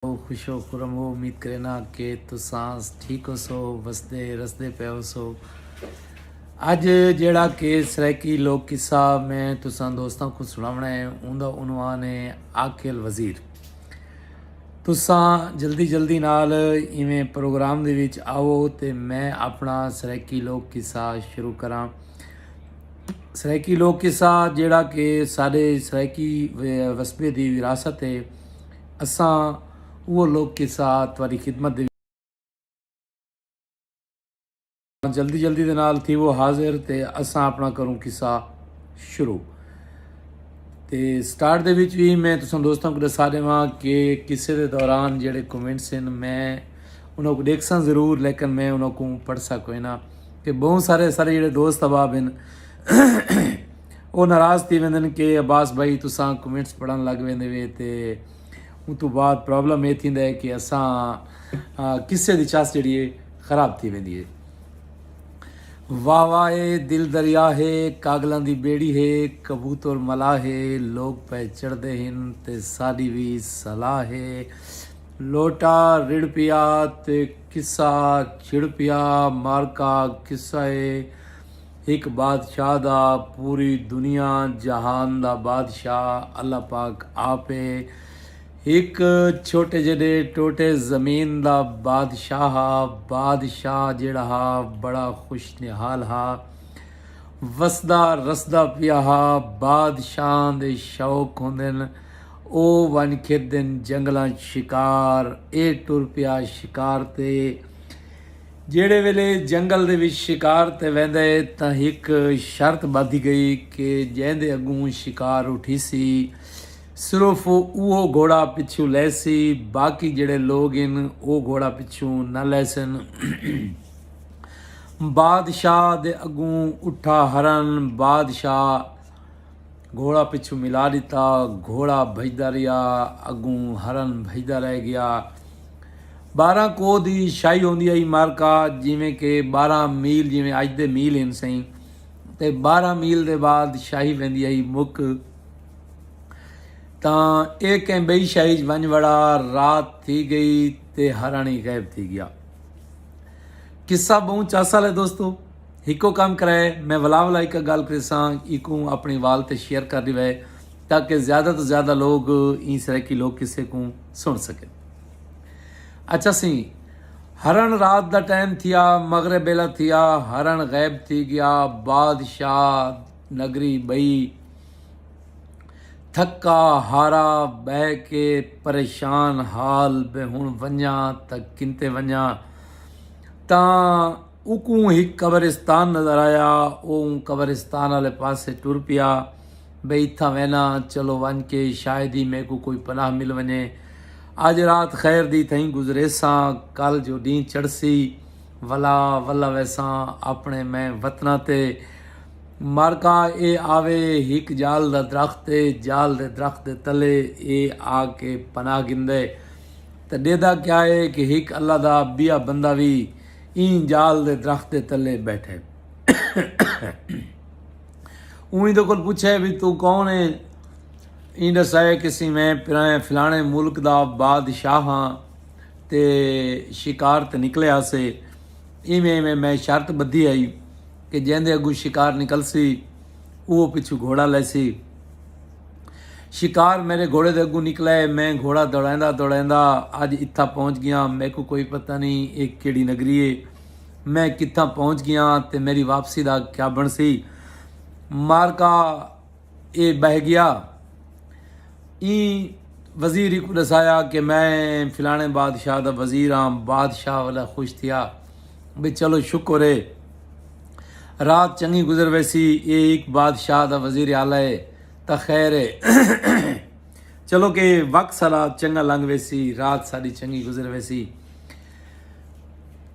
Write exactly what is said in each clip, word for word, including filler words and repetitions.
ہو، خوش ہو، خرم ہو۔ امید کرینا کہ تساں ٹھیک ہو سو، وسدے رسدے پئے ہو سو۔ اج جیڑا کہ سرائیکی لوک قصہ میں تساں دوستاں کو سناونا ہے، اوندا عنوان ہے عاقل وزیر۔ تساں جلدی جلدی نال ایویں پروگرام دے وچ آؤ تے میں اپنا سرائیکی لوک قصہ شروع کراں۔ سرائیکی لوک قصہ جیڑا کہ سارے سرائیکی و- وسبے دی وراثت ہے، اساں وہ لوک قصہ تہاڈی خدمت دے جلدی جلدی دے نال تھی وہ حاضر تے اساں اپنا کروں قصہ شروع۔ تے سٹارٹ دے وچ بھی میں تساں دوستاں کو دسا دیواں کہ قصے دے دوران جڑے کمنٹس ہیں میں انہاں کو دیکھساں ضرور، لیکن میں انہاں کو پڑھسا کوئی نہ، کہ بہت سارے سارے جڑے دوست احباب ہیں او ناراض تھی ویندن کہ عباس بھائی تساں کمنٹس پڑھن لگ ویندے وے تے ان تو بعد پرابلم یہ تھیندا ہے کہ اساں آ، قصے دی چس جڑی ہے خراب تھی ویندی ہے۔ واہ واہ اے دل دریا ہے، کاگلاں دی بیڑی ہے، کبوتر ملا ہے، لوگ پئے چڑھدے ہن تے ساڈی وی صلاح ہے۔ لوٹا رڑ پیا تے قصہ چھڑ پیا، مارکا قصہ ہے ہک بادشاہ دا، پوری دنیا جہان دا بادشاہ اللہ پاک آپ ہے۔ ہک چھوٹے جیڈے ٹوٹے زمین دا بادشاہ ہا۔ بادشاہ جیڑا ہا بڑا خوش نحال ہا، وسدا رسدا پیا ہا۔ بادشاہ دے شوق ہوندن، او ونج کھیدن جنگلاں شکار۔ اے ٹر پیا شکار تے۔ جیڑھے ویلے جنگل دے وچ شکار تے ویندا ہے تاں ہک شرط ٻدھی ڳئی کہ جیندے اڳوں شکار اٹھیسی صرف اوہو گھوڑا پچھوں لیسی، باقی جیڑھے لوگ ہن او گھوڑا پچھوں نہ لیسن۔ بادشاہ دے اڳوں اٹھا ہرن۔ بادشاہ گھوڑا پچھوں ملا ݙتا۔ گھوڑا بھڄدا رہیا، اڳوں ہرن بھڄدا رہ ڳیا۔ ٻارہاں کوہ دی شاہی ہوندی ہئی مارکا، جیویں کہ ٻارہاں میل، جیویں اڄ دے میل ہن سئیں، تے ٻارہاں میل دے بعد شاہی ویندی ہئی مک، تاں اے کہیں ٻئی شاہی اچ ونڄ وڑا۔ رات تھی ڳئی تے ہرن ہی غائب تھی ڳیا۔ قصہ ٻہوں چاسل ہے دوستو۔ ہکو کم کرائے، میں ولا ولا ہک گالھ کریساں، ایکوں اپݨی وال تے شیئر کر ݙیوے تاکہ زیادہ توں زیادہ لوگ ایں سرائیکی لوک قصے کوں سݨ سڳن۔ اچھا سئیں، ہرݨ رات دا ٹائم تھیا، مغرب ویلا تھیا، ہرݨ غائب تھی ڳیا۔ بادشاہ نگری ٻئی تھکا ہارا ٻہہ کے پریشان حال بے ہݨ ونڄاں تاں کنتے ونڄاں، تاں اوکوں ہک قبرستان نظر آیا۔ او اوں قبرستان آلے پاسے ٹر پیا بھئی اتھاں وینداں، چلو ونڄ کے شاید ہی میکوں کوئی پناہ مل ونڄے۔ اڄ رات خیر دی تھئیں گزریساں، کل جو ݙینہہ چڑھسی ولا ولا ویساں اپݨے میں وطناں تے۔ مارکا اے آوے ہک جال دا درخت اے، جال دے درخت دے تلے اے آ کے پناہ گھندے۔ تے ݙیہدا کیا اے کہ ہک اللہ دا ٻیا بندہ وی ایں جال دے درخت دے تلے ٻیٹھے۔ اوں ایندے کول پچھے وی توں کون ایں؟ ایں ݙسائے کہ سی میں پرائیں فلاݨے ملک دا بادشاہ ہاں تے شکار تے نکلے ہاسے۔ ایویں ایویں میں شرط ٻدھی ہئی کہ جیندے اڳوں شکار نکلسی اوہو پچھوں گھوڑا لیسی۔ شکار میݙے گھوڑے دے اڳوں نکلے، میں گھوڑا دوڑیندا دوڑیندا اڄ اتھاں پہنچ ڳیاں۔ میکوں کوئی پتہ نئیں اے کیڑھی نگری اے، میں کتھاں پہنچ ڳیاں تے میݙی واپسی دا کیا بݨسی۔ مارکا اے ٻہہ ڳیا۔ ایں وزیر کوں ݙسایا کہ میں فلاݨے بادشاہ دا وزیر ہاں۔ بادشاہ ولا خوش تھیا بھئی چلو شکر اے، رات چنڳی گزر ویسی۔ اے ہک بادشاہ دا وزیر اعلیٰ اے تاں خیر اے۔ چلو کہ وقت ساݙا چنڳا لنگھ ویسی، رات ساݙی چنڳی گزر ویسی۔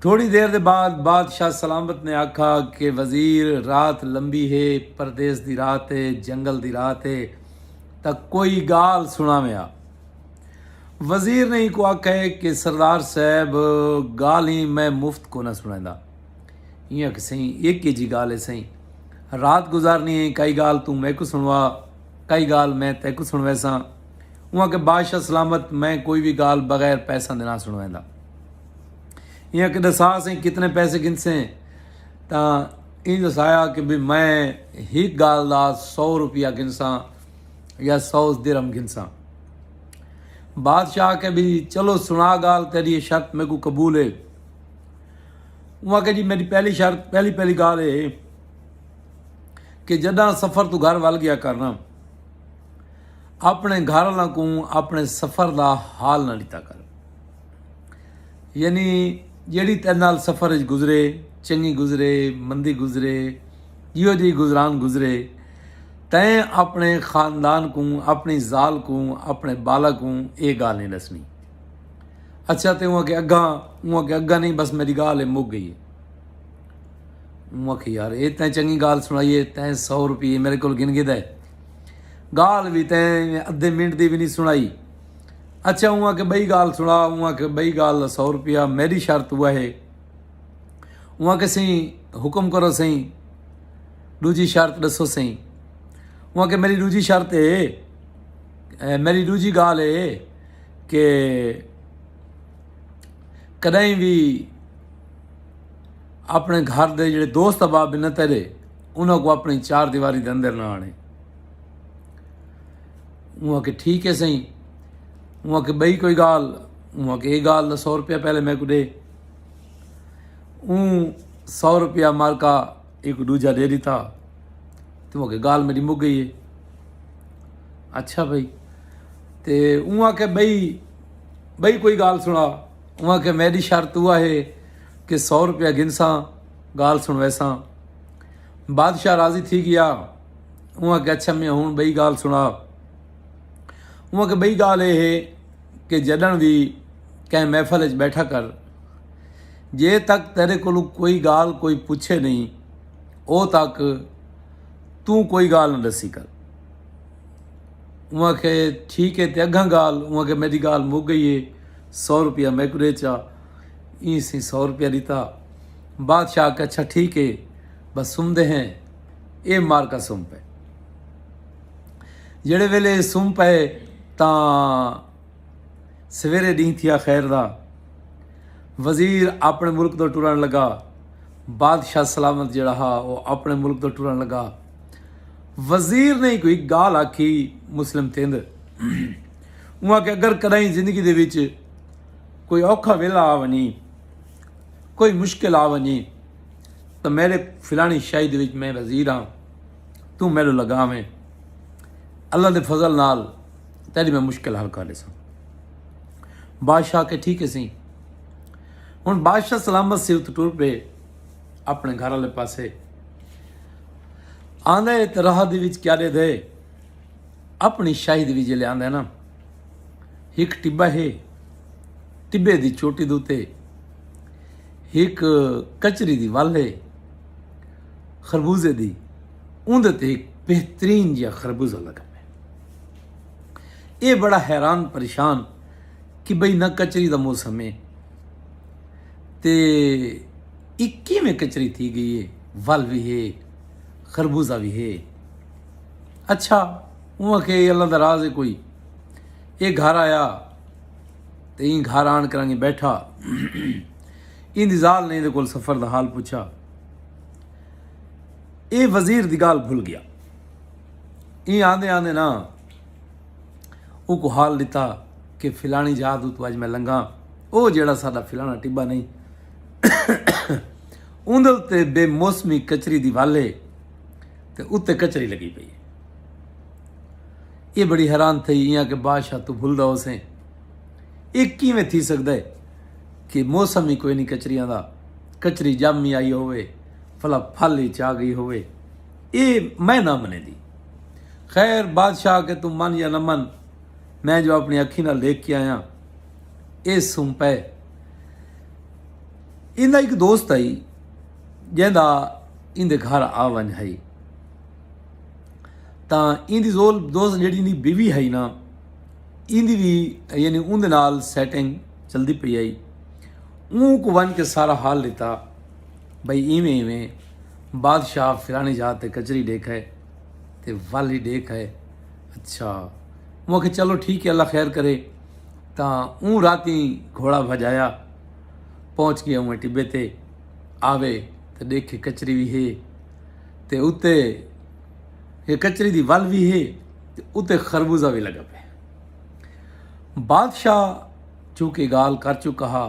تھوڑی دیر دے بعد بادشاہ سلامت نے آکھا کہ وزیر، رات لمبی ہے، پردیس دی رات ہے، جنگل دی رات ہے، تاں کوئی ڳالھ سݨاویں آ۔ وزیر نے اینکوں آکھا ہے کہ سردار صاحب، ڳالھیں میں مفت کونا سݨیندا۔ ایں آکھے سئیں، اے کیجھی ڳالھ ہے سئیں؟ رات گزارنی ہے، کئی ڳالھ توں میکوں سݨوا، کئی ڳالھ میں تیکوں سݨویساں۔ اوں آکھیا بادشاہ سلامت، میں کوئی وی ڳالھ بغیر پیساں دے نہ سݨویندا۔ ایں آکھیا ݙسا سئیں کتنے پیسے گھنسیں؟ تاں ایں ݙسایا کہ بھئی میں ہک ڳالھ دا سو روپیہ گھنساں یا سو درہم گھنساں۔ بادشاہ آکھیا بھئی چلو سݨا ڳالھ، تیݙی اے شرط میکوں قبول اے۔ اوں آکھیا جی میݙی پہلی شرط، پہلی پہلی ڳالھ اے کہ جݙاں سفر توں گھر ول ڳیا کرنا، اپݨے گھر آلاں کوں اپݨے سفر دا حال نہ ݙتا کر۔ یعنی جیڑھی تیݙے نال سفر اچ گزرے، چنڳی گزرے، مندی گزرے، جیہو جئی گزران گزرے، تیں اپݨے خاندان کوں، اپݨی ذال کوں، اپݨے ٻالاں کوں اے ڳالھ نئیں ݙسݨی۔ اچھا تے اوں آکھیا اڳاں؟ اوں آکھیا اڳاں نئیں، بس میݙی ڳالھ اے مک ڳئی اے۔ اوں آکھیا یار اے تیں چنڳی ڳالھ سݨائی اے، تیں سو روپیے میݙے کول گھن گھدا اے، ڳالھ وی تیں ادھے منٹ دی وی نئیں سݨائی۔ اچھا اوں آکھیا ٻئی ڳالھ سݨا، اوں آکھیا ٻئی ڳالھ سو روپیہ، میݙی شرط اوہا اے۔ اوں آکھیا سئیں حکم کرو سئیں، ݙوجھی شرط ݙسو سئیں۔ اوں آکھیا میݙی ݙوجھی شرط اے، اے، میݙی ݙوجھی ڳالھ اے کہ کݙاہیں وی اپݨے گھر دے جیڑھے دوست احباب ہن تیݙے، انہاں کوں اپݨی چار دیواری دے اندر نہ آݨے۔ اوں آکھیا ٹھیک ہے سئیں۔ اوں آکھیا ٻئی کوئی ڳالھ؟ اوں آکھیا اے ڳالھ دا سو روپیہ پہلے میکوں ݙے۔ اوں سو روپیہ مارکا ایکوں ݙوجھا ݙے ݙتا۔ تے اوں آکھیا ڳالھ میݙی مک ڳئی ہے۔ اچھا بھئی، تے اوں آکھیا ٻئی، ٻئی کوئی ڳالھ سݨا؟ اوں آکھیا میݙی شرط اوہا ہے کہ سو روپیہ گھنساں، ڳالھ سݨویساں۔ بادشاہ راضی تھی ڳیا۔ اوں آکھیا اچھا میں ہݨ ٻئی ڳالھ سݨا۔ اوں آکھیا ٻئی ڳالھ اے ہے کہ جݙݨ وی کہیں محفل اچ ٻیٹھا کر، جے تک تیݙے کولوں کوئی ڳالھ کوئی پچھے نئیں، او تک توں کوئی ڳالھ نہ ݙسی کر۔ اوں آکھیا ٹھیک ہے تے اڳاں ڳالھ؟ اوں آکھیا میݙی ڳالھ مک ڳئی ہے، سو روپیہ میکوں ݙے چا۔ ایں سئیں سو روپیہ ݙتا۔ بادشاہ آکھیا اچھا ٹھیک ہے، بس سمدے ہیں۔ اے مارکا سم پئے۔ جیڑھے ویلے سم پئے تاں سویرے ݙینہہ تھیا خیر دا، وزیر اپݨے ملک توں ٹرݨ لڳا، بادشاہ سلامت جیڑھا ہا او اپݨے ملک توں ٹرݨ لڳا۔ وزیر نے کوئی ڳالھ آکھی مسلم تھیندے۔ اوں آکھیا اگر کݙاہیں زندگی دے وچ کوئی اوکھا ویلا آ ونڄے، کوئی مشکل آ ونڄے، تاں میݙے فلانی شاہی دے وچ میں وزیر ہاں، توں میݙو لڳاویں، اللہ دے فضل نال تیݙی میں مشکل حل کر ݙیساں۔ بادشاہ آکھیا ٹھیک ہے سئیں۔ ہݨ بادشاہ سلامت سئیں اتھوں ٹر پئے اپݨے گھر آلے پاسے۔ آندا ہے تے راہ دے وچ کیا ݙیہدے؟ اپݨی شاہی دے وچ جیلے آندا ہے نا، ہک ٹٻہ ہے، ٹٻے دی چوٹی دے اتے ہک کچری دی ول ہے خربوزے دی، اوندے تے ہک بہترین جیہا خربوزہ لڳا پئے۔ اے بڑا حیران پریشان کہ بھئی نہ کچری دا موسم ہے تے اے کیویں کچری تھی ڳئی ہے، ول وی ہے، خربوزہ وی ہے۔ اچھا، اوں آکھیا اے اللہ دا راز ہے کوئی۔ اے گھر آیا تے ایں گھر آن کرانگے بیٹھا۔ ایندی ذال نے ایندے کول سفر دا حال پچھا۔ اے وزیر دی ڳالھ بھل ڳیا۔ ایں آندے آندے نا اوکوں حال ݙتا کہ فلانی جاہ توں اج میں لنگھاں، او جیڑھا ساݙا فلانا ٹٻہ نئیں، اوندے اتے بے موسمی کچری دی ول ہے تے اتے کچری لڳی پئی ہے۔ اے بڑی حیران تھئی، ایں آکھیا بادشاہ توں بھلدا ہوسیں، اے کیویں تھی سڳدا ہے کہ موسم ہی کوئی نئیں کچریاں دا، کچری ڄم ہی آئی ہووے، فلا پھل ہی چا ڳئی ہووے، اے میں نہ منیندی۔ خیر بادشاہ آکھیا توں من یا نہ من، میں جو اپݨی اکھیں نال ݙیکھ کے آیاں، اے سم پئے۔ ایندا ہک دوست ہئی جیندا ایندے گھر آ ونڄ ہئی، تاں ایندی زول دوست جیڑھی ایندی بیوی ہئی نا، ایندی وی یعنی اوندے نال سیٹنگ چلدی پئی ہئی۔ اوں کوں ونڄ کے سارا حال ݙتا، بھئی ایویں ایویں بادشاہ فلانی جاہ تے کچری ݙیکھ آئے تے ول ہی ݙیکھ آئے۔ اچھا، اوں آکھے چلو ٹھیک ہے، اللہ خیر کرے۔ تاں اوں راتیں گھوڑا بھڄایا، پہنچ ڳیا اوں ٹٻے تے، آوے تے ݙیکھے کچری وی ہے تے اتے ہے کچری دی ول وی ہے تے اتے خربوزہ وی لڳا پئے۔ بادشاہ چونکہ ڳالھ کر چکا ہا،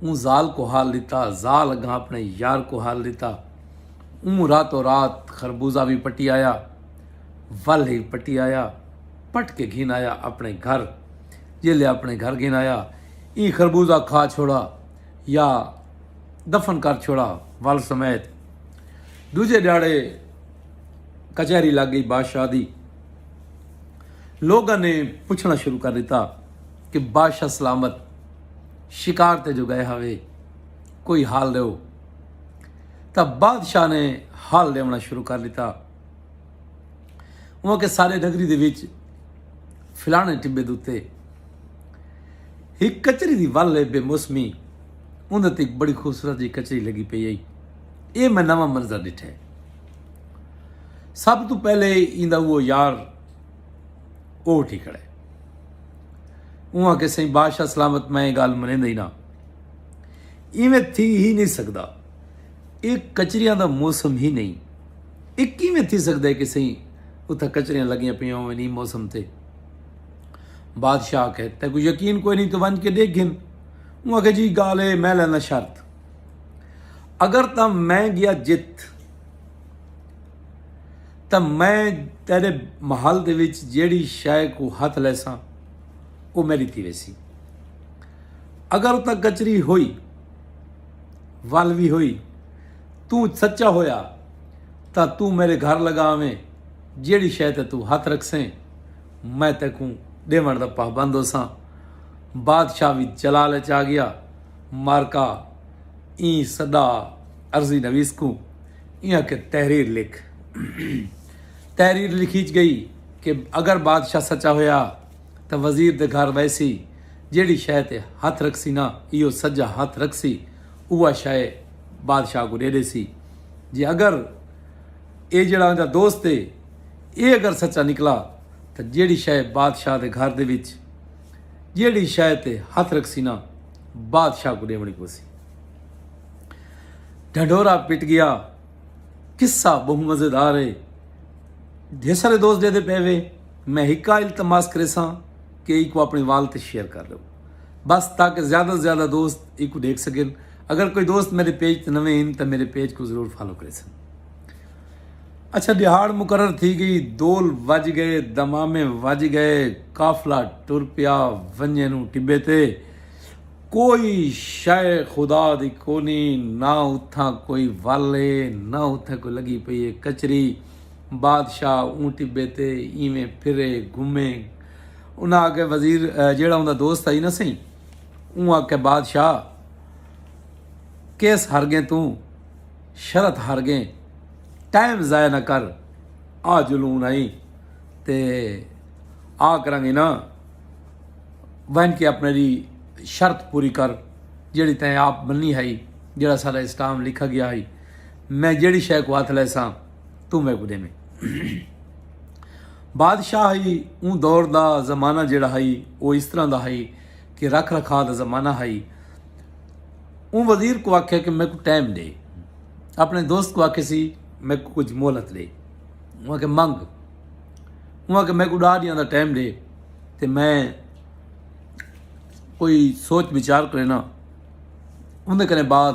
اوں زال کوں حال ݙتا، زال اڳاں اپݨے یار کوں حال ݙتا۔ اوں راتوں رات خربوزہ وی پٹی آیا، ول ہی پٹی آیا، پٹ کے گھن آیا اپݨے گھر۔ جیلے اپݨے گھر گھن آیا، ایں خربوزہ کھا چھوڑا یا دفن کر چھوڑا ول سمیت۔ ݙوجھے ݙیہاڑے کچہری لڳ ڳئی بادشاہ دی۔ لوگاں نے پچھݨا شروع کر ݙتا کہ بادشاہ سلامت، شکار تے جو ڳئے ہاوے، کوئی حال ݙیو۔ تاں بادشاہ نے حال ݙیوݨا شروع کر ݙتا۔ اوں آکھے سارے نگری دے وچ فلاݨے ٹٻے دے اتے ہک کچری دی ول ہے بے موسمی، اوندے تے ہک بڑی خوبصورت جئی کچری لڳی پئی ہئی۔ اے میں نواں منظر ݙٹھے۔ سب توں پہلے ایندا اوہ یار او اٹھی کھڑے۔ اوں آکھے سئیں بادشاہ سلامت، میں اے ڳالھ منیندا ہی نہ، ایویں تھی ہی نہیں سڳدا۔ اے کچریاں دا موسم ہی نہیں۔ اے کیویں تھی سڳدا ہے کہ سئیں اتھاں کچریاں لڳیاں پیاں ہوون ایں موسم تے؟ بادشاہ آکھے تیکوں یقین کوئی نہیں، توں ونڄ کے ݙیکھ گھن۔ اوں آکھے جی ڳالھ اے، میں لینداں شرط، اگر تاں میں ڳیا جت تاں میں تیݙے محل دے وچ جیڑھی شئے کوں ہتھ لیساں او میݙی تھی ویسی۔ اگر اتھاں کچری ہوئی، ول وی ہوئی، توں سچا ہویا تاں توں میݙے گھر لڳا آویں، جیڑھی شئے تے توں ہتھ رکھسیں میں تیکوں ݙیوݨ دا پابند ہوساں۔ بادشاہ وی جلال اچ آ ڳیا۔ مارکا ایں سݙا عرضی نویس کوں ایں آکھے تحریر لکھ۔ تحریر لکھیچ ڳئی کہ اگر بادشاہ سچا ہویا تاں وزیر دے گھر ویسی، جیڑھی شئے تے ہتھ رکھسی نا، ایہو سجا ہتھ رکھسی، اوہا شئے بادشاہ کوں ݙے ݙیسی۔ جے اگر اے جیڑھا اوندا دوست ہے، اے اگر سچا نکلا تاں جیڑھی شئے بادشاہ دے گھر دے وچ جیڑھی شئے تے ہتھ رکھسی نا، بادشاہ کوں ݙیوݨی پوسی۔ ڈھنڈورا پٹ ڳیا۔ قصہ ٻہوں مزیدار ہے۔ ڈھیر سارے دوست ݙیہدے پئے وے۔ میں ہک التماس کریساں کہ ایکوں اپݨی وال تے شیئر کر ݙیو، بس تاکہ زیادہ توں زیادہ دوست ایکوں ݙیکھ سڳن۔ اگر کوئی دوست میݙے پیج تے نویں ہن تاں میݙے پیج کوں ضرور فالو کریسن۔ اچھا، ݙیہاڑ مقرر تھی ڳئی، دول وڄ ڳئے، دمامے وڄ ڳئے، قافلہ ٹر پیا ونڄے نوں ٹٻے تے۔ کوئی شئے خدا دی کونی، نہ اتھاں کوئی ول ہے، نہ اتھاں کوئی لڳی پئی ہے کچری۔ بادشاہ اوں ٹٻے تے ایویں پھرے گھمے۔ انہاں آکھے وزیر، اے، جیڑھا اوندا دوست ہئی نا سئیں، اوں آکھے بادشاہ، کیس ہر ڳئیں توں؟ شرط ہر ڳئیں، ٹائم ضائع نہ کر، آ جلوں نئیں تے آ کرانگے نا، ونڄ کے اپݨے دی شرط پوری کر جیڑھی تیں آپ منی ہئی، جیڑھا سارا اسٹام لکھا ڳیا ہئی۔ میں جیڑھی شئے کوں ہتھ لیساں توں میکوں ݙیویں۔ بادشاہ ہئی، اوں دور دا زمانہ جیڑھا ہئی او اس طرح دا ہئی کہ رکھ رکھا دا زمانہ ہئی۔ اوں وزیر کوں آکھیا کہ میکوں ٹائم ݙے، اپݨے دوست کوں آکھیسی میکوں کجھ مہلت ݙے۔ اوں آکھیا منگ۔ اوں آکھیا میکوں ݙاہ ݙینہاں دا ٹائم ݙے تے میں کوئی سوچ وچار کرینا، اوندے کنے بعد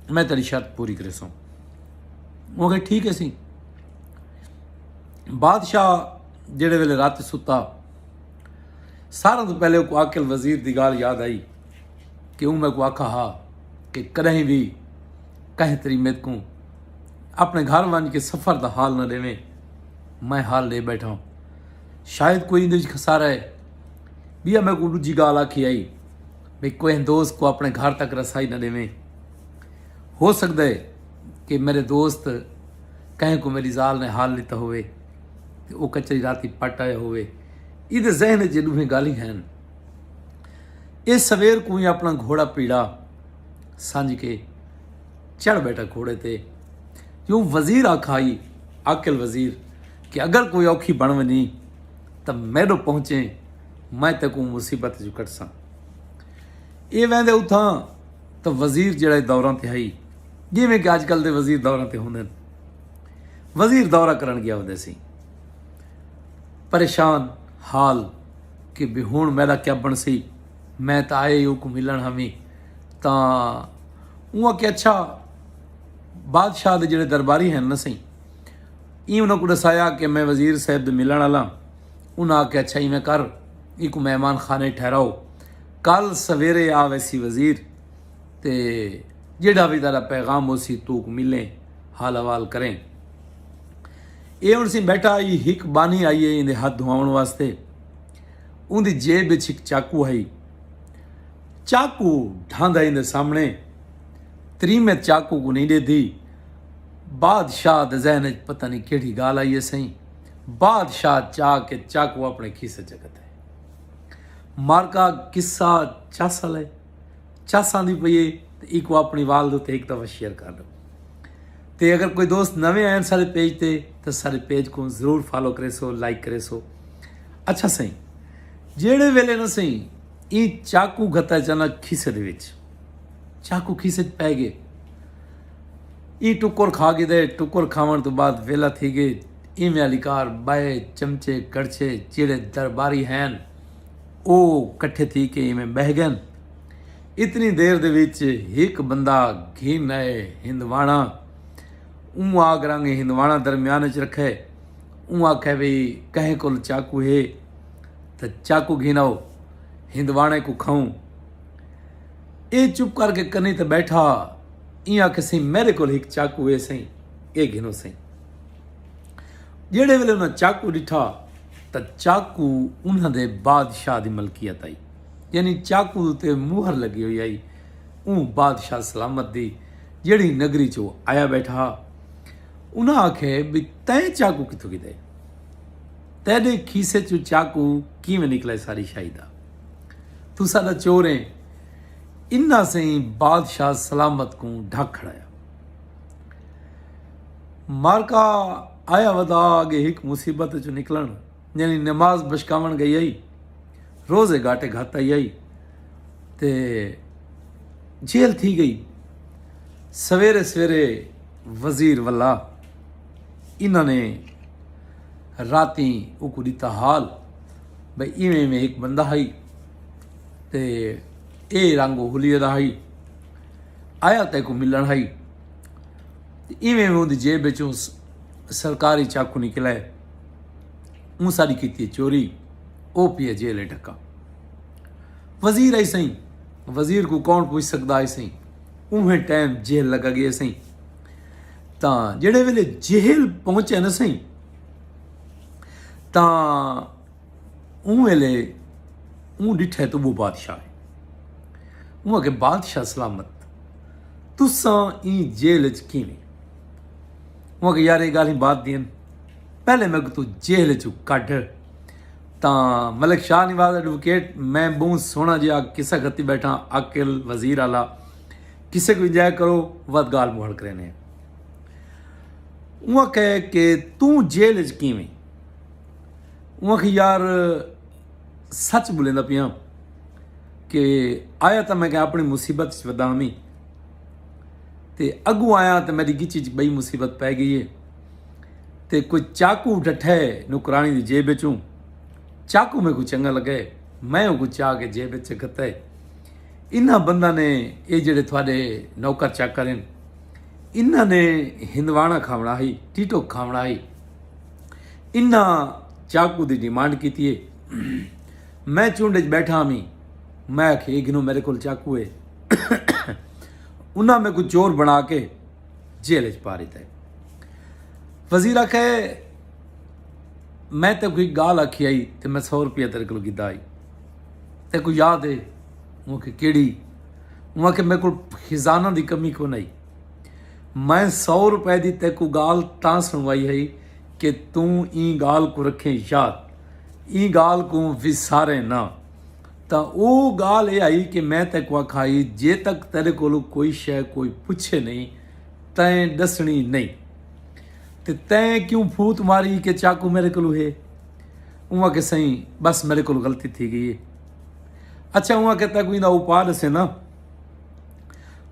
میں تیݙی شرط پوری کریسوں۔ اوں آکھیا ٹھیک ہے سئیں۔ بادشاہ جیڑھے ویلے رات ستا، ساراں توں پہلے اوکوں عاقل وزیر دی ڳالھ یاد آئی کہ اوں میکوں آکھا ہا کہ کݙاہیں وی کہیں تری میکوں اپݨے گھر ونڄ کے سفر دا حال نہ ݙیویں۔ میں حال ݙے ٻیٹھاں، شاید کوئی ایندے وچ خسارہ ہے۔ ٻیا میکوں ݙوجھی ڳالھ آکھی آئی بھئی کوہیں دوست کوں اپݨے گھر تک رسائی نہ ݙیویں۔ ہو سڳدا ہے کہ میݙے دوست کہیں کوں میݙی ذال نے حال ݙتا ہووے تے او کچری راتی پٹ آیا ہووے۔ ایندے ذہن اچ اے ݙوہیں ڳالھیں ہن۔ اے سویر کوں ہی اپݨا گھوڑا پیڑا سنڄ کے چڑھ ٻیٹھا گھوڑے تے۔ یوں وزیر آکھا ہئی، عاقل وزیر، کہ اگر کوئی اوکھی بݨ ونڄی تاں میݙو پہنچیں، میں تیکوں مصیبت جو کٹساں۔ اے ویندے اتھاں تاں وزیر جڑا دوراں تے ہئی، جیویں کہ اج کل دے وزیر دوراں تے ہوندن۔ وزیر دورہ کرن گیا ہوندے سی، پریشان حال کہ بھی ہن میݙا کیا بݨسی۔ میں تاں آئے ہی اوکوں ملݨ ہمی، تاں اوں آکھیا، اچھا، بادشاہ دے جڑے درباری ہیں نا سئیں، ایں انہاں کوں ݙسایا کہ میں وزیر صاحب دے ملݨ آلاں۔ انہاں آکھیا، اچھا ایویں کر، ایکوں مہمان خانے ٹھہراؤ، کل سویرے آ ویسی وزیر، تے جیڑھا وی تیݙا پیغام ہوسی توک ملیں، حال احوال کریں۔ اے ہن سئیں بیٹھا ہئی، ہک بانی آئی ہے ایندے ہتھ دھواوݨ واسطے۔ اوندی جیب وچ ہک چاقو ہئی۔ چاقو ڈھاندا ایندے سامݨے، تریمت چاقو کوں نئیں ݙیدھی۔ بادشاہ دے ذہن وچ پتہ نئیں کیڑھی ڳالھ آئی ہے سئیں، بادشاہ چا کے چاقو اپݨے کھیسے چ گھدے۔ مارکا قصہ چس آلے، چس آندی پئی ہے، تے ایکوں اپݨی والد اتے ہک دفعہ شیئر کر ݙیو۔ تے اگر کوئی دوست نویں آئن سارے پیج تے، تاں سارے پیج کوں ضرور فالو کریسو، لائک کریسو۔ اچھا سئیں، جیڑھے ویلے نہ سئیں، ایں چاقو گھتا چنا کھیسے دے وچ، چاقو کھیسے چ پے گئے۔ ایں ٹکر کھا گھدے، ٹکر کھاوݨ توں بعد ویلا تھی گئے۔ ایویں آلی کار ٻائے، چمچے، کڑچھے، جیڑھے درباری ہین، او کٹھے تھی کے ایویں ٻہہ ڳن۔ اتنی دیر دے وچ ہک بندہ گھن آئے ہندواݨا۔ اوں آ گرانگے ہندواݨا درمیان وچ رکھے۔ اوں آکھے، بھئی کہیں کول چاقو ہے تاں چاقو گھن آؤ، ہندواݨے کوں کھاؤں۔ اے چپ کر کے کنیں تے ٻیٹھا۔ ایں آکھے، سئیں میݙے کول ہک چاقو ہے سئیں، اے گھنو سئیں۔ جیڑھے ویلے انہاں چاقو ݙٹھا تاں چاقو انہاں دے بادشاہ دی ملکیت ہئی، یعنی چاقو اتے مہر لڳی ہوئی ہئی۔ اوں بادشاہ سلامت دی جیڑھی نگری چ او آیا ٻیٹھا ہا، انہاں آکھے، بھئی تیں چاقو کتھوں گھدے؟ تیݙے کھیسے چوں چاقو کیویں نکلے؟ ساری شاہی دا، توں ساݙا چور ہیں۔ انہاں سئیں بادشاہ سلامت کوں ڈھک کھڑایا۔ مارکا آیا ودا اڳے ہک مصیبت چوں نکلݨ، یعنی نماز بشکاوݨ ڳئی ہئی، روزے گھاٹے گھت آئی ہئی تے جیل تھی ڳئی۔ سویرے سویرے وزیر ولا انہاں نے راتیں اوکوں ݙتا حال، بھئی ایویں ایویں ہک بندہ ہئی تے اے رنگ او حلیے دا ہئی، آیا تیکوں ملݨ ہئی۔ تے ایویں ایویں اوندی جیب وچوں س-، سرکاری چاقو نکلے، اوں ساݙی کیتی ہے چوری، او پیا جیل ہے ڈھکا۔ وزیر آئی سئیں، وزیر کوں کون پچھ سڳدا آئی سئیں، اوہیں ٹائم جیل لڳا ڳئے سئیں۔ تاں جیڑھے ویلے جیل پہنچے نا سئیں، تاں اوں ویلے اوں ݙٹھے تاں ٻو بادشاہ ہے۔ اوں آکھے، بادشاہ سلامت، تساں ایں جیل اچ کیویں؟ اوں آکھے، یار اے ڳالھیں بعد دین، پہلے میکوں توں جیل اچوں کڈھ۔ تاں ملک شاہ نواز ایڈووکیٹ، میں ٻہوں سوہݨا جیہا قصہ گھتی ٻیٹھاں، عاقل وزیر آلا، قصے کوں انجوائے کرو، ودھ ڳالھ مہاڑ کرینے۔ اوں آکھے کہ توں جیل اچ کیویں؟ اوں آکھے، یار سچ ٻولیندا پیاں کہ آیا تاں میں کہ اپݨی مصیبت اچ ودا ہمی تے اڳوں آیا تاں میݙی ڳچی اچ ٻئی مصیبت پئے ڳئی ہے۔ تے کوئی چاقو ڈٹھے نوکراݨی دی جیب اچوں، چاقو میکوں چنڳا لڳے، میں اوکوں چا کے جیب اچ گھتے۔ انہاں بنداں نے، اے جیڑھے تہاݙے نوکر چاکر ہن، انہاں نے ہندواݨا کھاوݨا ہئی، ٹیٹو کھاوݨا ہئی، انہاں چاقو دی ڈیمانڈ کیتی ہے۔ میں چنڈ اچ ٻیٹھا ہمی، میں آکھیا، اے گھنو میݙے کول چاقو ہے۔ انہاں میکوں چور بݨا کے جیل اچ پا ݙتا ہے۔ وزیر آکھے، میں تیکوں ہک ڳالھ آکھی ہئی تے میں سو روپیہ تیݙے کولوں گھدا ہئی، تیکوں یاد ہے؟ اوں آکھے، کیڑھی؟ اوں آکھے، میکوں خزانہ دی کمی کون ہئی۔ میں سو روپے دی تیکوں ڳالھ تاں سݨوائی ہئی کہ توں ایں ڳالھ کوں رکھیں یاد، ایں ڳالھ کوں وساریں نہ۔ تاں او ڳالھ اے ہئی کہ میں تیکوں آکھا ہئی، جے تک تیݙے کولوں کوئی شے کوئی پچھے نئیں، تیں ݙسݨی نئیں۔ تے تیں کیوں پھوت ماری کہ چاقو میݙے کولوں ہے؟ اوں آکھے سئیں، بس میڈے کول غلطی تھی گئی ہے۔ اچھا، اوں آکھے تیکوں ایندا اپاء ڈسینا۔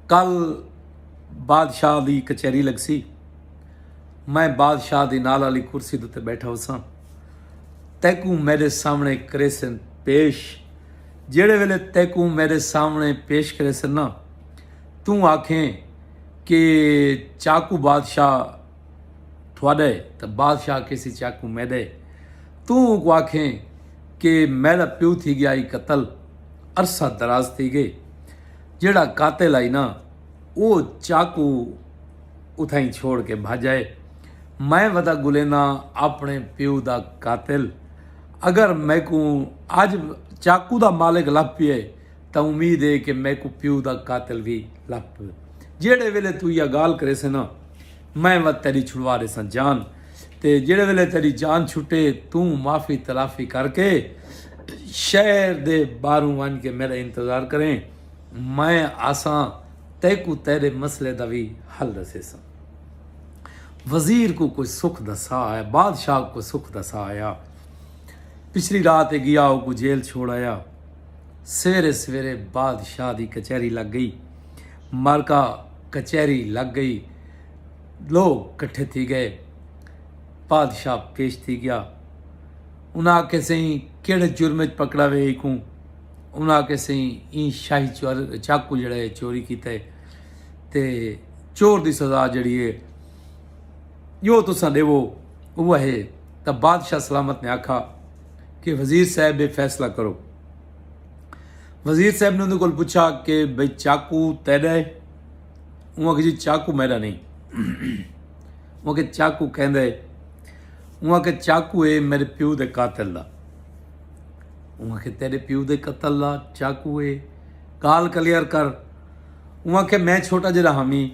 کل بادشاہ دی کچہری لگسی، میں بادشاہ دی نال آلی کرسی دے اتے بیٹھا ہوساں، تیکوں میڈے سامنے کریسن پیش۔ جیڑے ویلے تیکوں میڈے سامنے پیش کریسن نا، توں آکھیں کہ چاکو بادشاہ تہاڈا ہے، تاں بادشاہ آکھیسی چاکو میڈا ہے۔ توں اونکوں آکھیں کہ میڈا پیو تھی گیا ہئی قتل، عرصہ دراز تھی گئے۔ جیڑا قاتل ہئی نا، او چاکو اتھائیں چھوڑ کے بھج آئے۔ میں ودا گلینداں اپنے پیو دا قاتل۔ اگر میکوں اج چاکو دا مالک لبھ پیے، تاں امید ہے کہ میکوں پیو دا قاتل وی لبھ پوے۔ جیڑھے ویلے توں ایہا گالھ کریسیں نا، میں وت تیڈی چھڑوا ڈیساں جان۔ تے جیڑھے ویلے تیڈی جان چھٹے، توں معافی تلافی کر کے شہر دے باہروں ونج کے میڈا انتظار کریں۔ میں آساں، تیکوں تیڈے مسئلے دا وی حل ڈسیساں۔ وزیر کوں کوئی سکھ دا ساہ آیا، بادشاہ کوں کوئی سکھ دا ساہ آیا۔ پچھلی رات اے گیا، اوکوں جیل چھوڑ آیا۔ سویرے سویرے بادشاہ دی کچہری لگ گئی، مارکا کچہری لگ گئی، لوگ کٹھے تھی گئے۔ بادشاہ پیش تھی گیا۔ انہاں آکھے سئیں، کیڑھے جرم اچ پکڑا وے ایکوں؟ انہاں آکھے سئیں، ایں شاہی چور-، چاکو جیڑھا ہے چوری کیتا ہے، تے چور دی سزا جیڑھی ہے جو تساں ڈیوو، اوہا ہے۔ تاں بادشاہ سلامت نے آکھا کہ وزیر صاحب، اے فیصلہ کرو۔ وزیر صاحب نے اوندے کول پچھا کہ بھئی، چاکو تیڈا ہے؟ اوں آکھیا، جی، چاکو میڈا نہیں۔ اوں آکھیا، چاکو کیندا ہے؟ اوں آکھیا، چاکو ہے میڈے پیو دے قاتل دا۔ اوں آکھیا، تیڈے پیو دے قتل دا چاکو ہے؟ گالھ کلیئر کر۔ اوں آکھیا، میں چھوٹا جیڑھا ہامی،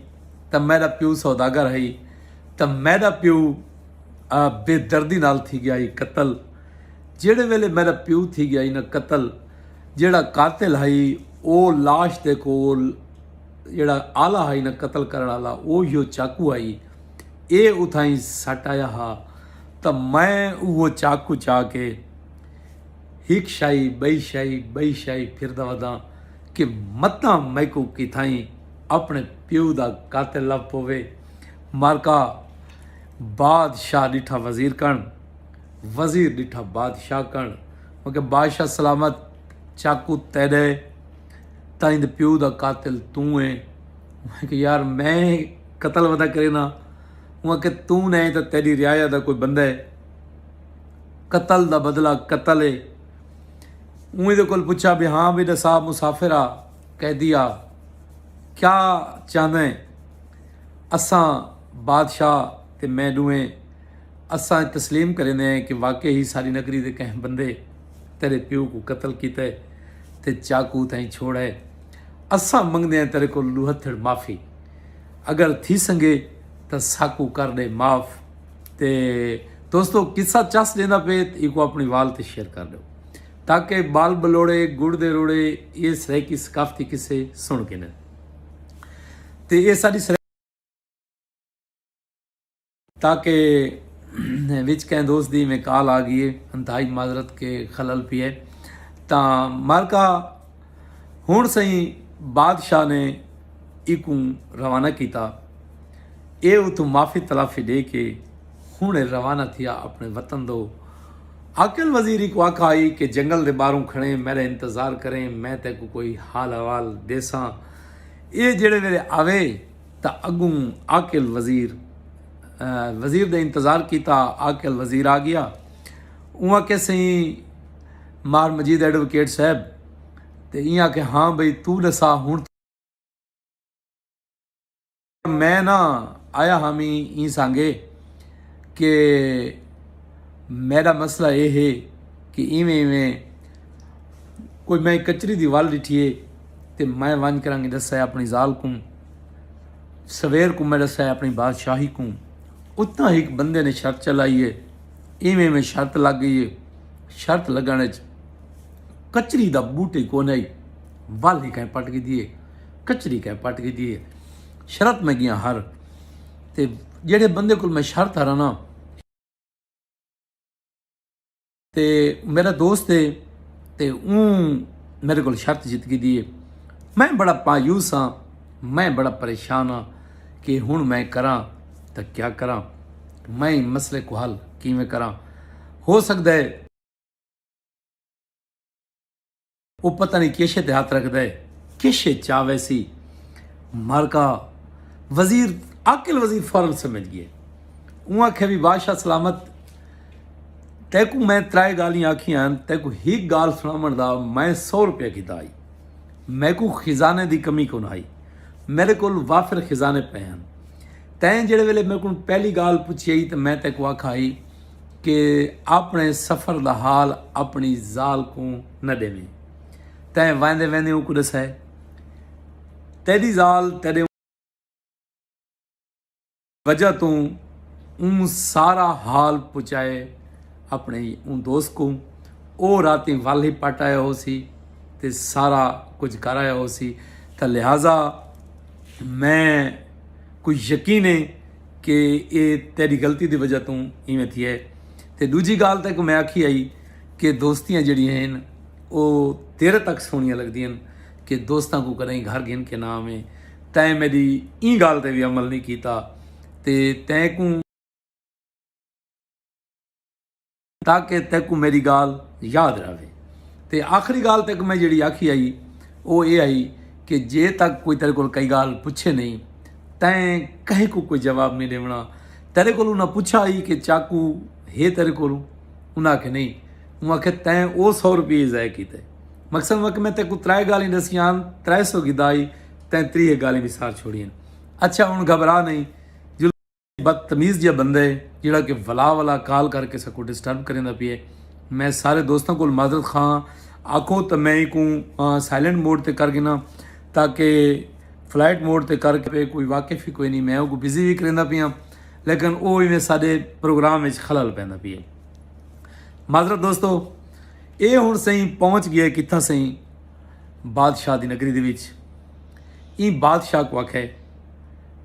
تاں میڈا پیو سوداگر ہئی، تاں میڈا پیو، آ، بے دردی نال تھی گیا ہئی قتل۔ جیڑھے ویلے میڈا پیو تھی گیا ہئی نا قتل، جیڑھا قاتل ہئی، او لاش دے کول جیڑھا آلہ ہئی نا قتل کرݨ آلا، اوہیو چاکو ہئی۔ اے اتھائیں سٹ آیا ہا، تاں میں اوہو چاکو چا کے ہک شاہی، ٻئی شاہی، ٻئی شاہی پھردا وداں کہ متاں میکوں کتھائیں اپݨے پیو دا قاتل لبھ پووے۔ مارکا بادشاہ ݙٹھا وزیر کن، وزیر ݙٹھا بادشاہ کن۔ میں کہ، بادشاہ سلامت، چاکو تیݙے، تاں ایندے پیو دا قاتل توں ہیں۔ میں کہ، یار، میں قتل ودا کرینا؟ اوں آکھیا، توں نہیں تاں تیݙی رعایا دا کوئی بندہ ہے۔ قتل دا بدلہ قتل ہے۔ اوں ایندے کول پچھا بھی، ہاں، بھی ݙسا، مسافر آ، قیدی آ، کیا چاہندے ہیں؟ اساں بادشاہ تے میں ݙوہیں اساں تسلیم کریندے ہیں کہ واقعی ہی ساری نگری دے کہیں بندے تیݙے پیو کوں قتل کیتا ہے تے چاکو تئیں چھوڑا ہے۔ اساں منگدے ہیں تیݙے کول لوہتھڑ معافی۔ اگر تھی سنگے تاں ساکوں کر ݙے معاف۔ تے دوستو، قصہ چس ݙیندا پئے تے ایکوں اپݨی وال تے شیئر کر ݙیو تاکہ ٻال ٻلوڑے، گڑ دے روڑے، اے سرائیکی ثقافتی قصے سݨ گھنن۔ تے اے ساݙی سرائیکی تاکہ وچ کہیں دوست دی میں کال آ گئی ہے، انتہائی معذرت کے خلل پی ہے۔ تاں مارکا ہݨ سئیں بادشاہ نے ایکوں روانہ کیتا۔ اے اتھوں معافی تلافی ݙے کے ہݨ اے روانہ تھیا اپݨے وطن دو۔ عاقل وزیر ایکوں آکھا ہئی کہ جنگل دے ٻاہروں کھڑیں، میݙا انتظار کریں، میں تیکوں کوئی حال احوال ݙیساں۔ اے جیڑھے ویلے آوے، تاں اڳوں عاقل وزیر، آ، وزیر دا انتظار کیتا، عاقل وزیر آ گیا۔ اوں آکھیا، سئیں مار مجید ایڈووکیٹ صاحب، تے ایں آکھیا، ہاں بھئی، توں ݙسا ہݨ۔ میں نہ آیا ہامی ایں سانگے کہ میݙا مسئلہ اے ہے کہ ایویں ایویں کوئی میں کچری دی ول ݙٹھی ہے تے میں ونڄ کراں کے ݙسا ہے اپݨی ذال کوں، سویر کوں میں ݙسا ہے اپݨی بادشاہی کوں۔ اتھاں ہک بندے نے شرط چلائی ہے، ایویں ایویں شرط لڳ ڳئی ہے۔ شرط لڳݨ اچ کچری دا ٻوٹے کونہی، ول ہی کہیں پٹ گھدی ہے، کچری کہیں پٹ گھدی ہے۔ شرط میں ڳیاں ہر، تے جیڑھے بندے کول میں شرط ہراں نا، تے میرا دوست ہے، تے اوں میرے کول شرط جت گھدی ہے۔ میں بڑا مایوس ہاں، میں بڑا پریشان ہاں کہ ہن میں کراں تاں کیا کراں، میں ایں مسئلے کوں حل کیویں کراں؟ ہو سڳدا ہے او پتہ نئیں کیشے تے ہتھ رکھدا ہے، کیشے چا ویسی۔ مالکا، وزیر، عاقل وزیر فوراً سمجھ ڳئے۔ اوں آکھیا، وی بادشاہ سلامت، تیکوں میں ترائے ڳالھیں آکھیاں ہن، تیکوں ہک ڳالھ سݨاوݨ دا میں سو روپیہ گھدا ہئی۔ میکوں خزانے دی کمی کون ہئی، میرے کول وافر خزانے پئے ہن۔ تیں جیڑھے ویلے میکوں پہلی ڳالھ پچھی ہئی، تے میں تیکوں آکھا ہئی کہ اپݨے سفر دا حال اپݨی ذال کوں نہ ݙیویں۔ تیں ویندے ویندے اونکوں ݙسائے۔ تیݙی ذال تیݙے وجہ توں اوں سارا حال پچائے اپݨے اوں دوست کوں۔ او راتیں ول ہی پٹ آیا ہوسی تے سارا کجھ کر آیا ہوسی، تاں لہذا میں کوں یقین ہے کہ اے تیݙی غلطی دی وجہ توں ایویں تھیا ہے۔ تے ݙوجھی ڳالھ تیکوں میں آکھی ہئی کہ دوستیاں جیڑھیاں ہن، او دیر تک سوہݨیاں لڳدیاں ہن، کہ دوستاں کوں کݙاہیں گھر گھن کے نہ آویں۔ تیں میݙی ایں ڳالھ تے وی عمل نئیں کیتا، تے تیکوں، تاکہ تیکوں میݙی ڳالھ یاد رہوے۔ تے آخری ڳالھ تیکوں میں جیڑھی آکھی ہئی، او اے ہئی کہ جے تک کوئی تیݙے کول کئی ڳالھ پچھے نئیں، تیں کہیں کوں کوئی جواب نئیں ݙیوݨا۔ تیݙے کولوں انہاں پچھا ہئی کہ چاقو ہے تیݙے کولوں؟ انہاں آکھیا نئیں۔ اوں آکھیا، تیں او سو روپیے ضائع کیتے۔ مقصد ہوا کہ میں تیکوں ترائے ڳالھیں ݙسیاں ہن، ترائے سو گھدا ہئی، تیں تریہہ ڳالھیں وسار چھوڑیاں۔ اچھا، ہݨ گھبرا نئیں، جو بدتمیز جیہا بندہ ہے، جیڑھا کہ ولا ولا کال کر کے ساکوں ڈسٹرب کریندا پیا ہے۔ میں سارے دوستاں کول معذرت خواہ ہاں، آکھو تاں میں اینکوں، آ، سائلنٹ موڈ تے کر گھناں، تاکہ فلائٹ موڈ تے کر کے کوئی واقف ہی کوئی نئیں، میں اوکوں بزی وی کریندا پیاں، لیکن او ایویں ساݙے پروگرام وچ خلل پیندا پیا ہے۔ معذرت دوستو، اے ہݨ سئیں پہنچ ڳئے کتھاں سئیں؟ بادشاہ دی نگری دے وچ۔ ایں بادشاہ کوں آکھے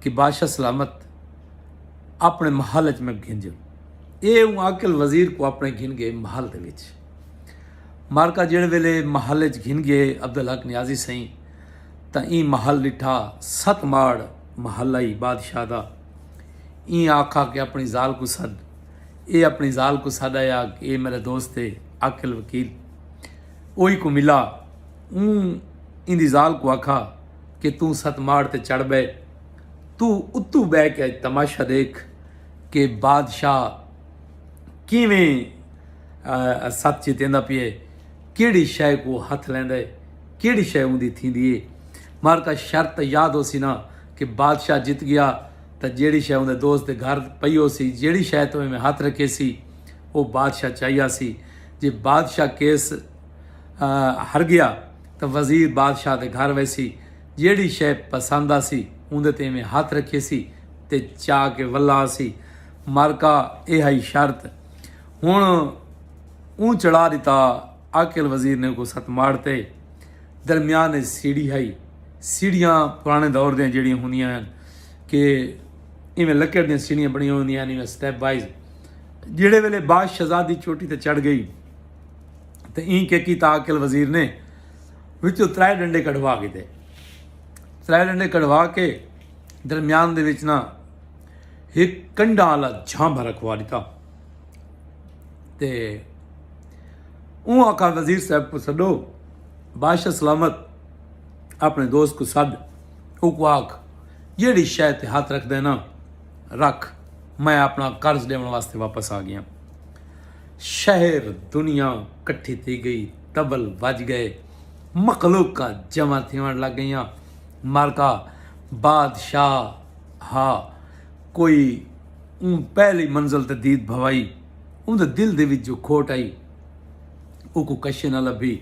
کہ بادشاہ سلامت، اپݨے محل وچ میکوں گھن جل۔ اے اوں عاقل وزیر کوں اپݨے گھن ڳئے محل دے وچ۔ مالکا، جیڑھے ویلے محل وچ گھن ڳئے عبدالحق نیازی سئیں، تاں ایں محل ݙٹھا، ست ماڑ محل ہئی بادشاہ دا۔ ایں آکھا کہ اپݨی ذال کوں سݙ۔ اے اپݨی ذال کوں سݙ آیا کہ اے میرا دوست ہے عاقل وکیل۔ اوہی کوں ملا۔ اوں ایندی ذال کوں آکھا کہ توں ست ماڑ تے چڑھ ٻہہ، توں اتوں ٻہہ کے اڄ تماشا ݙیکھ کہ بادشاہ کیویں، آ، ست جتیندا پیا ہے، کیڑھی شے کوں ہتھ لیندا ہے، کیڑھی شے اوندی تھیندی ہے۔ مالکا، شرط تاں یاد ہوسی نا کہ بادشاہ جت ڳیا تاں جیڑھی شے اوندے دوست دے گھر پئی ہوسی، جیڑھی شے توں ایویں ہتھ رکھیسی، او بادشاہ چائی آسی۔ جے بادشاہ کیس، آ، ہر ڳیا تاں وزیر بادشاہ دے گھر ویسی، جیڑھی شے پسند آسی اوندے تے ایویں ہتھ رکھیسی تے چا کے ولا آسی۔ مالکا، اے ہئی شرط۔ ہݨ اوں چڑھا ݙتا عاقل وزیر نے اوکوں ست ماڑ تے۔ درمیان وچ سیڑھی ہئی۔ سیڑھیاں پراݨے دور دیاں جیڑھیاں ہوندیاں ہن کہ ایویں لکڑ دیاں سیڑھیاں بݨیاں ہوندیاں ہن، ایویں سٹیپ وائز۔ جیڑھے ویلے بادشاہ شہزادی چوٹی تے چڑھ ڳئی تے ایں کے کیتا عاقل وزیر نے، وچوں ترائے ݙنڈے کڑھوا گھدے۔ ترائے ݙنڈے کڑھوا کے درمیان دے وچ نا ہک کنڈاں آلا جھانبھا رکھوا ݙتا۔ تے اوں آکھا، وزیر صاحب کوں سݙو، بادشاہ سلامت اپݨے دوست کوں سݙ، اوکوں آکھ، جیڑھی شے تے ہتھ رکھدے نا، رکھ، میں اپݨا قرض ݙیوݨ واسطے واپس آ ڳیاں۔ شہر دنیا کٹھی تھی ڳئی، طبل وڄ ڳئے، مخلوقاں جمع تھیوݨ لڳ ڳئیاں۔ مالکا، بادشاہ ہا، کوئی اوں پہلی منزل تے دید بھوائی، اوندے دل دے وچ جو کھوٹ آئی، اوکوں کشے نہ لبھی۔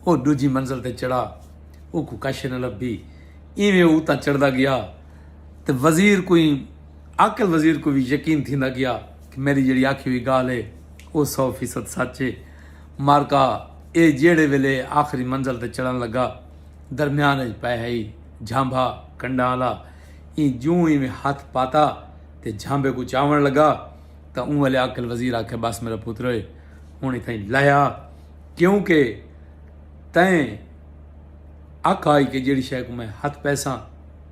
او ݙوجھی منزل تے چڑھا، اوکوں کشے نہ لبھی۔ ایویں او اتاں چڑھدا ڳیا تے وزیر کوں، عاقل وزیر کوں وی یقین تھیندا ڳیا کہ میݙی جیڑھی آکھی ہوئی ڳالھ ہے، او سو فیصد سچ ہے۔ مالکا، اے جیڑھے ویلے آخری منزل تے چڑھݨ لڳا، درمیان وچ پئے ہئی جھانبھا کنڈاں آلا۔ ایں جوں ایویں ہتھ پاتا تے جھانبھے کوں چاوݨ لڳا تاں اوں ویلے عاقل وزیر آکھے، بس میرا پتر ہوئے، ہن اتھائیں لہیا، کیونکہ تیں آکھا ہئی کہ جیڑھی شے کوں میں ہتھ پیساں،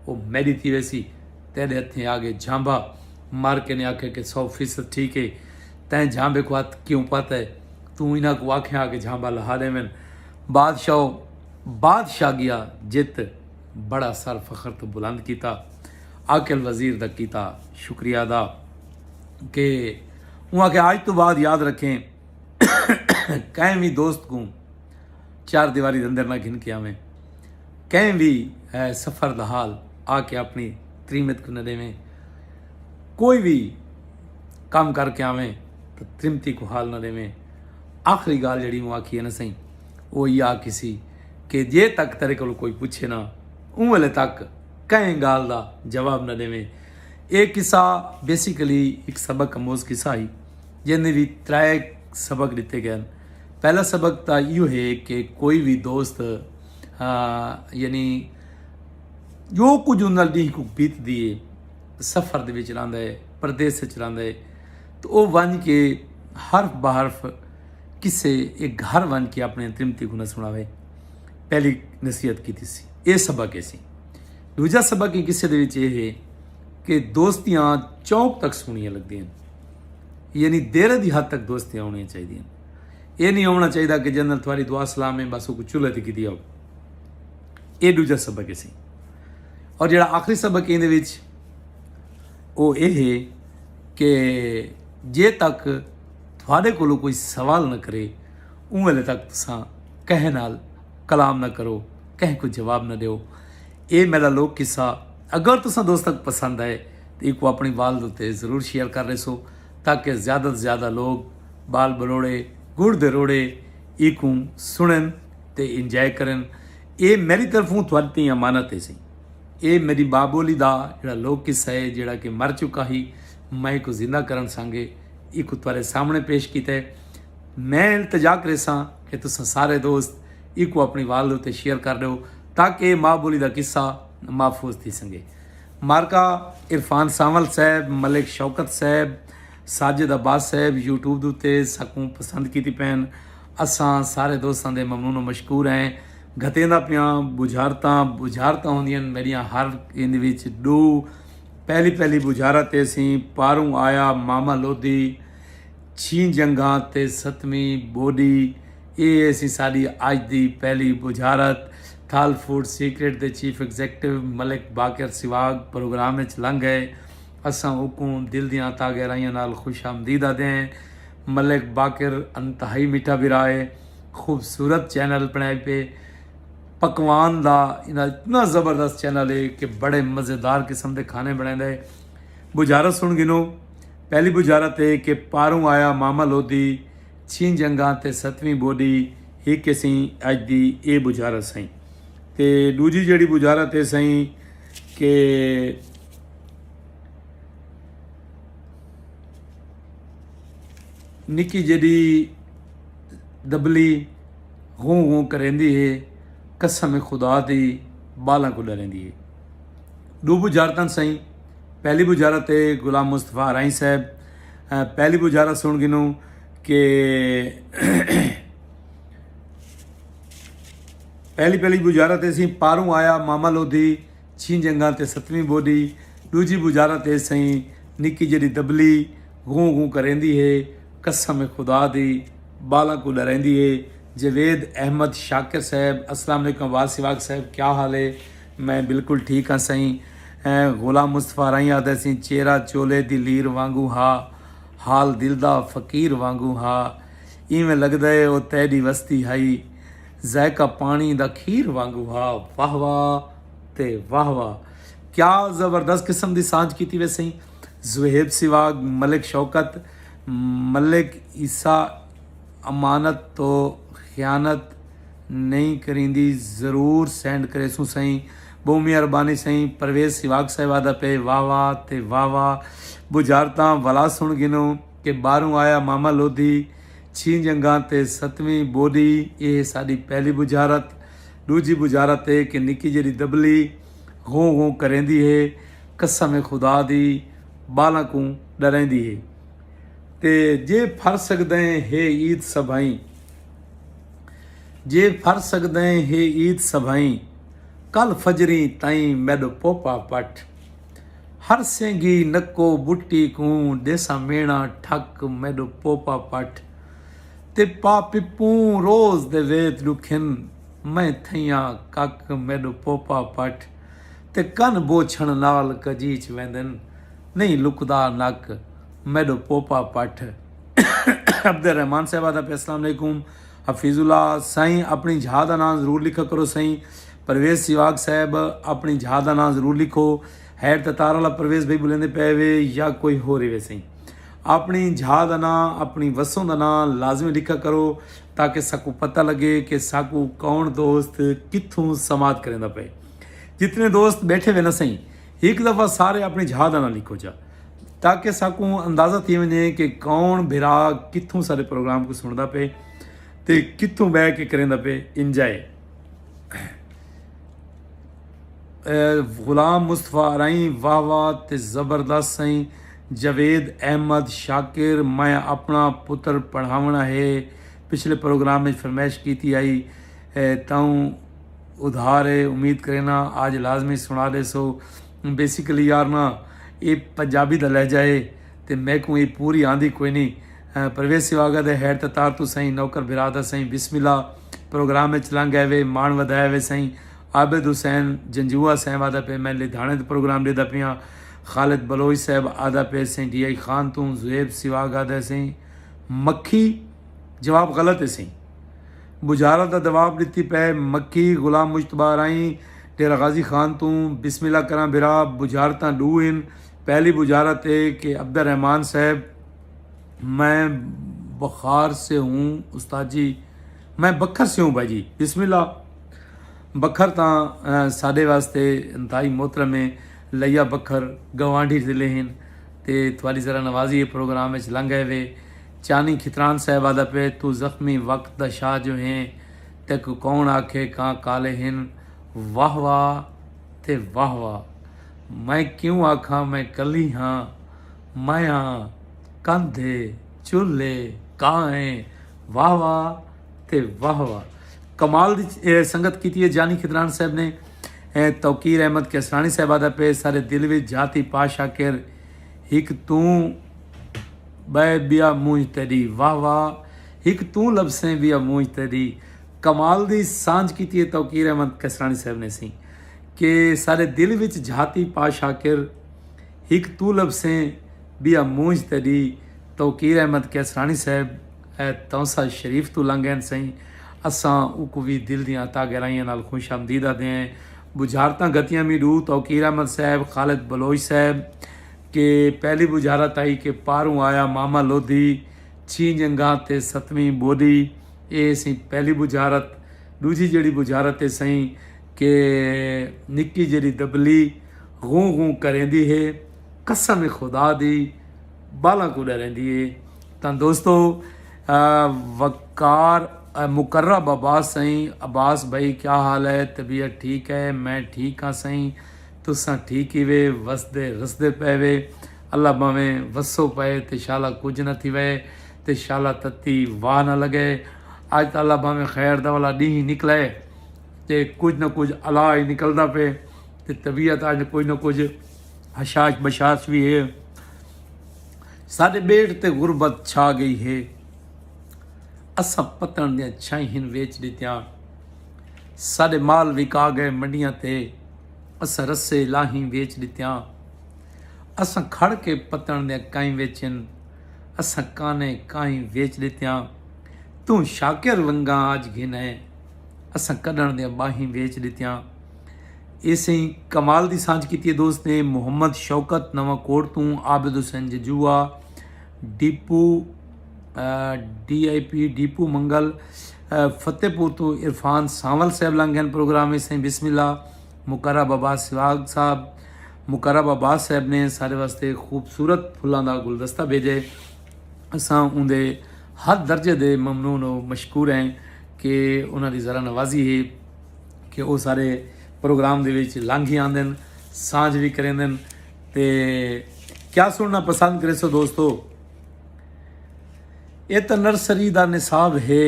او میݙی تھی ویسی۔ تیݙے ہتھیں آ ڳئے جھانبھا۔ مارکے نے آکھیا کہ سو فیصد ٹھیک ہے، تیں جھانبھے کوں ہتھ کیوں پاتا ہے؟ توں انہاں کوں آکھیں آ کے جھانبھا لہا ݙیون۔ بادشاہ بادشاہ ڳیا جت، بڑا سر فخر توں بلند کیتا۔ عاقل وزیر دا کیتا شکریہ ادا کہ اوں آکھیا اڄ توں بعد یاد رکھیں، کہیں وی دوست کوں چار دیواری دے اندر نہ گھن کے آویں، کہیں وی سفر دا حال آ کے اپݨی تریمت کوں نہ ݙیویں، کوئی وی کم کر کے آویں تاں تریمتی کوں حال نہ ݙیویں۔ آخری ڳالھ جیڑھی اوں آکھی ہے نا سئیں، او ایہا آکھیسی کہ جے تک تیݙے کولوں کوئی پچھے نا، اوں ویلے تک کہیں ڳالھ دا جواب نہ ݙیویں۔ اے قصہ بیسیکلی ہک سبق آموز قصہ ہئی، جیندے وچ ترے سبق ݙتے ڳئے ہن۔ پہلا سبق تاں ایہو ہے کہ کوئی وی دوست، آ، یعنی جو کجھ انہاں ݙینہہ کوں بیتدی ہے، سفر دے وچ رہندا ہے، پردیس وچ رہندا ہے، تو او ونڄ کے حرف بحرف قصے اے گھر ونڄ کے اپݨے تریمتی کوں نہ سݨاوے۔ پہلی نصیحت کیتی سی، اے سبق ہے سی۔ ݙوجھا سبق ایں قصے دے وچ اے ہے کہ دوستیاں چوک تک سوہݨیاں لڳدیاں ہن، یعنی دیرے دی حد تک دوستیاں ہوݨیاں چاہیدیاں ہن۔ اے نہیں ہووݨا چاہیدا کہ جنرل تھوڑی دعا سلام ہے، بس اوکوں چولھے تے گھدی آؤ۔ اے ݙوجھا سبق ہے سی۔ اور جیڑھا آخری سبق ہے ایندے وچ، او اے ہے کہ جے تک تھوڑے کولوں کوئی سوال نہ کرے، اوں ویلے تک تساں کہیں نال کلام نہ کرو، کہیں کوں جواب نہ ݙیو۔ اے میݙا لوک قصہ اگر تساں دوستاں کوں پسند آئے تو ایکوں اپݨی والد اتے ضرور شیئر کر ݙیسو، تاکہ زیادہ توں زیادہ لوگ، ٻال ٻلوڑے، ڳڑھ دے روڑے ایکوں سݨن تے انجوائے کرن۔ اے میݙی طرفوں تہاݙے تئیں امانت ہے سی۔ اے میݙی ماء ٻولی دا جیڑھا لوک قصہ ہے، جیڑھا کہ مر چکا ہی، میں ایکوں زندہ کرݨ سانگے ایکوں تہاݙے سامݨے پیش کیتا ہے۔ میں التجا کریساں کہ تساں سارے دوست ایکوں اپݨی والد اتے شیئر کر ݙیو، تاکہ اے ماء ٻولی دا قصہ محفوظ تھی سنگے۔ مارکا عرفان سانول صاحب، ملک شوکت صاحب، ساجد عباس صاحب یوٹیوب دے اتے ساکوں پسند کیتی پئن۔ اساں سارے دوستاں دے ممنون و مشکور ہیں۔ گھتیندا پیاں بجھارتاں، بجھارتاں ہوندیاں میݙیاں ہر ایندے وچ ݙو۔ پہلی پہلی بجھارت اے سی پاروں آیا ماما لودھی، چھیں جنگھاں تے ستویں ٻوݙی۔ اے اے سی ساݙی اڄ دی پہلی بجھارت۔ تھل فوڈ سیکرٹ دے چیف ایگزیکٹو ملک باقر سواگ پروگرام وچ لنگھ ڳئے۔ اساں اوکوں دل دیاں تاں گہرائیاں نال خوش آمدید آہدے ہیں۔ ملک باقر انتہائی میٹھا بھرا ہے، خوبصورت چینل بݨائے پئے۔ پکوان دا انہاں اتنا زبردست چینل ہے کہ بڑے مزیدار قسم دے کھانے بݨیندا ہے۔ بجھارت سݨ گھنو۔ پہلی بجھارت ہے کہ پاروں آیا ماما لودھی، چھیں جنگاں تے ستویں ٻوݙی، ہک اے سی اڄ دی اے بجھارت سئیں۔ تے ݙوجھی جیڑھی بجھارت ہے سئیں کہ نکی جیڑھی دٻلی غوں غوں کریندی ہے، قسم خدا دی ٻالاں کوں ݙریندی ہے۔ ݙو بجھارتاں سئیں، پہلی بجھارت ہے غلام مصطفیٰ ہرائیں صاحب، اے، پہلی بجھارت سݨ گھنوں کہ پہلی پہلی بجھارت ہے سئیں پاروں آیا ماما لودھی، چھیں جنگھاں تے ستویں ٻوݙی۔ ݙوجھی بجھارت ہے سئیں نکی جیڑھی دٻلی غوں غوں کریندی ہے، قسم خدا دی ٻالاں کوں ݙریندی ہے۔ جاوید احمد شاکر صاحب، السلام علیکم عباس سواگ صاحب، کیا حال ہے؟ میں بالکل ٹھیک ہاں سئیں۔ اے غلام مصطفیٰ ہرائیں آہدا سئیں، چہرہ چولے دی لیر وانگوں ہا، حال دل دا فقیر وانگوں ہا، ایویں لڳدا ہے او تیݙی وستی ہئی، ذائقہ پاݨی دا کھیر وانگوں ہا۔ واہ واہ تے واہ واہ، کیا زبردست قسم دی سانجھ کیتی وے سئیں۔ زوہیب سواگ، ملک شوکت، ملک عیسیٰ، امانت توں خیانت نئیں کریندی، ضرور سینڈ کریسوں سئیں۔ ٻہوں مہربانی سئیں۔ پرویز سواگ صاحب آہدا پئے، واہ واہ تے واہ واہ۔ بجھارتاں ولا سݨ گھنوں کہ ٻاہروں آیا ماما لودھی، چھیں جنگھاں تے ستویں ٻوݙی۔ اے ہے ساݙی پہلی بجھارت۔ ݙوجھی بجھارت ہے کہ نکی جیڑھی دٻلی غوں غوں کریندی ہے، قسم خدا دی ٻالاں کوں ݙریندی ہے۔ تے جے پھر سڳدئیں ہے عید سبھائیں، جے پھر سڳدئیں ہے عید سبھائیں، کل فجریں تئیں میݙو پوپا پٹھ۔ ہر سینگھی نکو ٻٹی کوں، ݙیساں میݨا ٹھک میݙو پوپا پٹھ۔ تے پا پپوں روز دے ویت ݙکھن، میں تھئیاں کک میݙو پوپا پٹھ۔ تے کن بوچھݨ نال کجیچ ویندن، نئیں لکدا نک میݙو پوپا پٹھ۔ عبدالرحمان صاحب آہدا پئے، السلام علیکم۔ حفیظ اللہ سائیں، اپݨی جھا دا ناں ضرور لکھا کرو سائیں۔ پرویز سیواگ صاحب، اپݨی جھا دا ناں ضرور لکھو۔ حیر تتار والا پرویز بھائی ٻولیندے پئے وے یا کوئی ہور ہیوے سائیں؟ اپݨی جھا دا ناں، اپݨی وسوں دا ناں لازمی لکھا کرو، تاکہ ساکوں پتہ لڳے کہ ساکوں کون دوست کتھوں سماعت کریندا پئے۔ جتنے دوست ٻیٹھے وے نا سائیں، ہک دفعہ سارے اپݨی جھا دا ناں لکھو جا، تاکہ ساکوں اندازہ تھی ونڄے کہ کون بھرا کتھوں سارے پروگرام کوں سݨدا پئے تے کتھوں ٻہہ کے کریندا پئے انجوائے۔ اے، غلام مصطفیٰ ارائیں، واہ واہ تے زبردست سئیں۔ جاوید احمد شاکر، میں اپݨا پتر پڑھاوݨا ہے، پچھلے پروگرام وچ فرمائش کیتی ہئی، اے، تاں ادھار ہے، امید کرینا آج لازمی سݨا ݙیسو۔ بیسیکلی یار نا، اے پنجابی دا لہجہ ہے تے میکوں اے پوری آندی کوئی نہیں۔ اے، پرویز سیواگ آہدا ہے، حیر تتار توں سئیں، نوکر بھرا دا سئیں، بسم اللہ، پروگرام وچ لنگھ آئے وے، ماݨ ودھایا وے سئیں۔ عابد حسین جنجوعہ سئیں آہدا پئے، میں لدھیاݨے تے پروگرام ݙیہدا پیاں۔ خالد بلوچ صاحب آہدا پئے سئیں، ڈی آئی خان توں۔ زویب سیواگ آہدا سئیں، مکھی، جواب غلط ہے سئیں۔ بجھارت دا جواب ݙتی پئے مکھی۔ غلام مجتبیٰ ارائیں، ڈیرہ غازی خان توں، بسم اللہ کراں بھرا، بجھارتاں ݙو ہن۔ پہلی بجھارت ہے کہ عبدالرحمان صاحب، میں بخار سے ہوں استاد جی، میں بکھر سے ہوں بھائی جی۔ بسم اللہ۔ بکھر تاں، اے، ساݙے واسطے انتہائی محترم ہے۔ لیا بکھر گوانڈھی ضلع ہن تے تہاݙی ذرا نوازی اے پروگرام وچ لنگھ آئے وے۔ چانی کھتران صاحب آہدا پئے، توں زخمی وقت دا شاہ جو ہیں، تیکوں کون آکھے کاں کالے ہن۔ واہ واہ تے واہ واہ۔ میں کیوں آکھاں میں کلی ہاں، میں ہاں کندھ ہے، چل ہے، کاں ہے۔ واہ واہ تے واہ واہ۔ کمال دی، اے، سنگت کیتی ہے جانی کھدران صاحب نے۔ اے، توقیر احمد کیسرانی صاحب آہدا پئے، سارے دل وچ جھاتی پا شاکر، ہک توں ٻئے ٻیا مونجھ تیݙی۔ واہ واہ، ہک توں لبھسیں ٻیا مونجھ تیݙی۔ کمال دی سانجھ کیتی ہے توقیر احمد کیسرانی صاحب نے سئیں کہ سارے دل وچ جھاتی پا شاکر، ہک توں لبھسیں ٻیا مونجھ تیݙی۔ توقیر احمد کیسرانی صاحب، اے تونسہ شریف توں لنگھ ڳئن سئیں، اساں اوکوں وی دل دیاں عطا گہرائیاں نال خوش آمدید آہدے ہیں۔ بجھارتاں گھتیاں وی ݙو، توقیر احمد صاحب، خالد بلوچ صاحب، کہ پہلی بجھارت آئی کہ پاروں آیا ماما لودھی، چھی ڄنگھاں تے ستویں ٻوݙی۔ اے سئیں پہلی بجھارت۔ ݙوجھی جیڑھی بجھارت ہے سئیں کہ نکی جیڑھی دٻلی غوں غوں کریندی ہے، قسم خدا دی ٻالاں کوں ݙریندی ہے۔ تاں دوستو، آ، وقار، آ، مقرب عباس سئیں، عباس بھائی کیا حال ہے؟ طبیعت ٹھیک ہے؟ میں ٹھیک ہاں سئیں، تساں ٹھیک ہیوے، وسدے رسدے پئے وے، اللہ بھانویں وسو پئے تے شالا کجھ نہ تھیوے تے شالا تتی واہ نہ لڳے۔ اڄ تاں اللہ بھانویں خیر دا والا ݙینہہ نکلے تے کجھ نہ کجھ الا ہی نکلدا پئے تے طبیعت اڄ کجھ نہ کجھ ہشاش بشاش وی ہے۔ ساݙے ٻیٹ تے غربت چھا ڳئی ہے، اساں پتݨ دیاں چھائیں ہن ویچ ݙتیاں، ساݙے مال وکا ڳئے منڈیاں تے، اساں رسے لاہیں ویچ ݙتیاں۔ اساں کھڑ کے پتݨ دیاں کائیں ویچن، اساں کانے کائیں ویچ ݙتیاں۔ توں شاکر ونگاں اڄ گھن آئیں، اساں کݙݨ دیاں ٻاہیں ویچ ݙتیاں۔ اے سئیں کمال دی سانجھ کیتی ہے دوست نے۔ محمد شوکت نواں کوٹ توں، عابد حسین ججوا، ڈیپو، آ، ڈی آئی پی ڈیپو منگل، آ، فتح پور توں عرفان سانول صاحب لنگھ ڳئن پروگرام وچ سئیں، بسم اللہ۔ مقرب عباس سواگ صاحب، مقرب عباس صاحب نے سارے واسطے خوبصورت پھلاں دا گلدستہ بھیجے۔ اساں اوندے ہر درجے دے ممنون و مشکور ہیں کہ انہاں دی ذرا نوازی ہے کہ او سارے پروگرام دے وچ لنگھ ہی آندن، سانجھ وی کریندن۔ تے کیا سننا پسند کریسو دوستو؟ اے تاں نرسری دا نصاب ہے،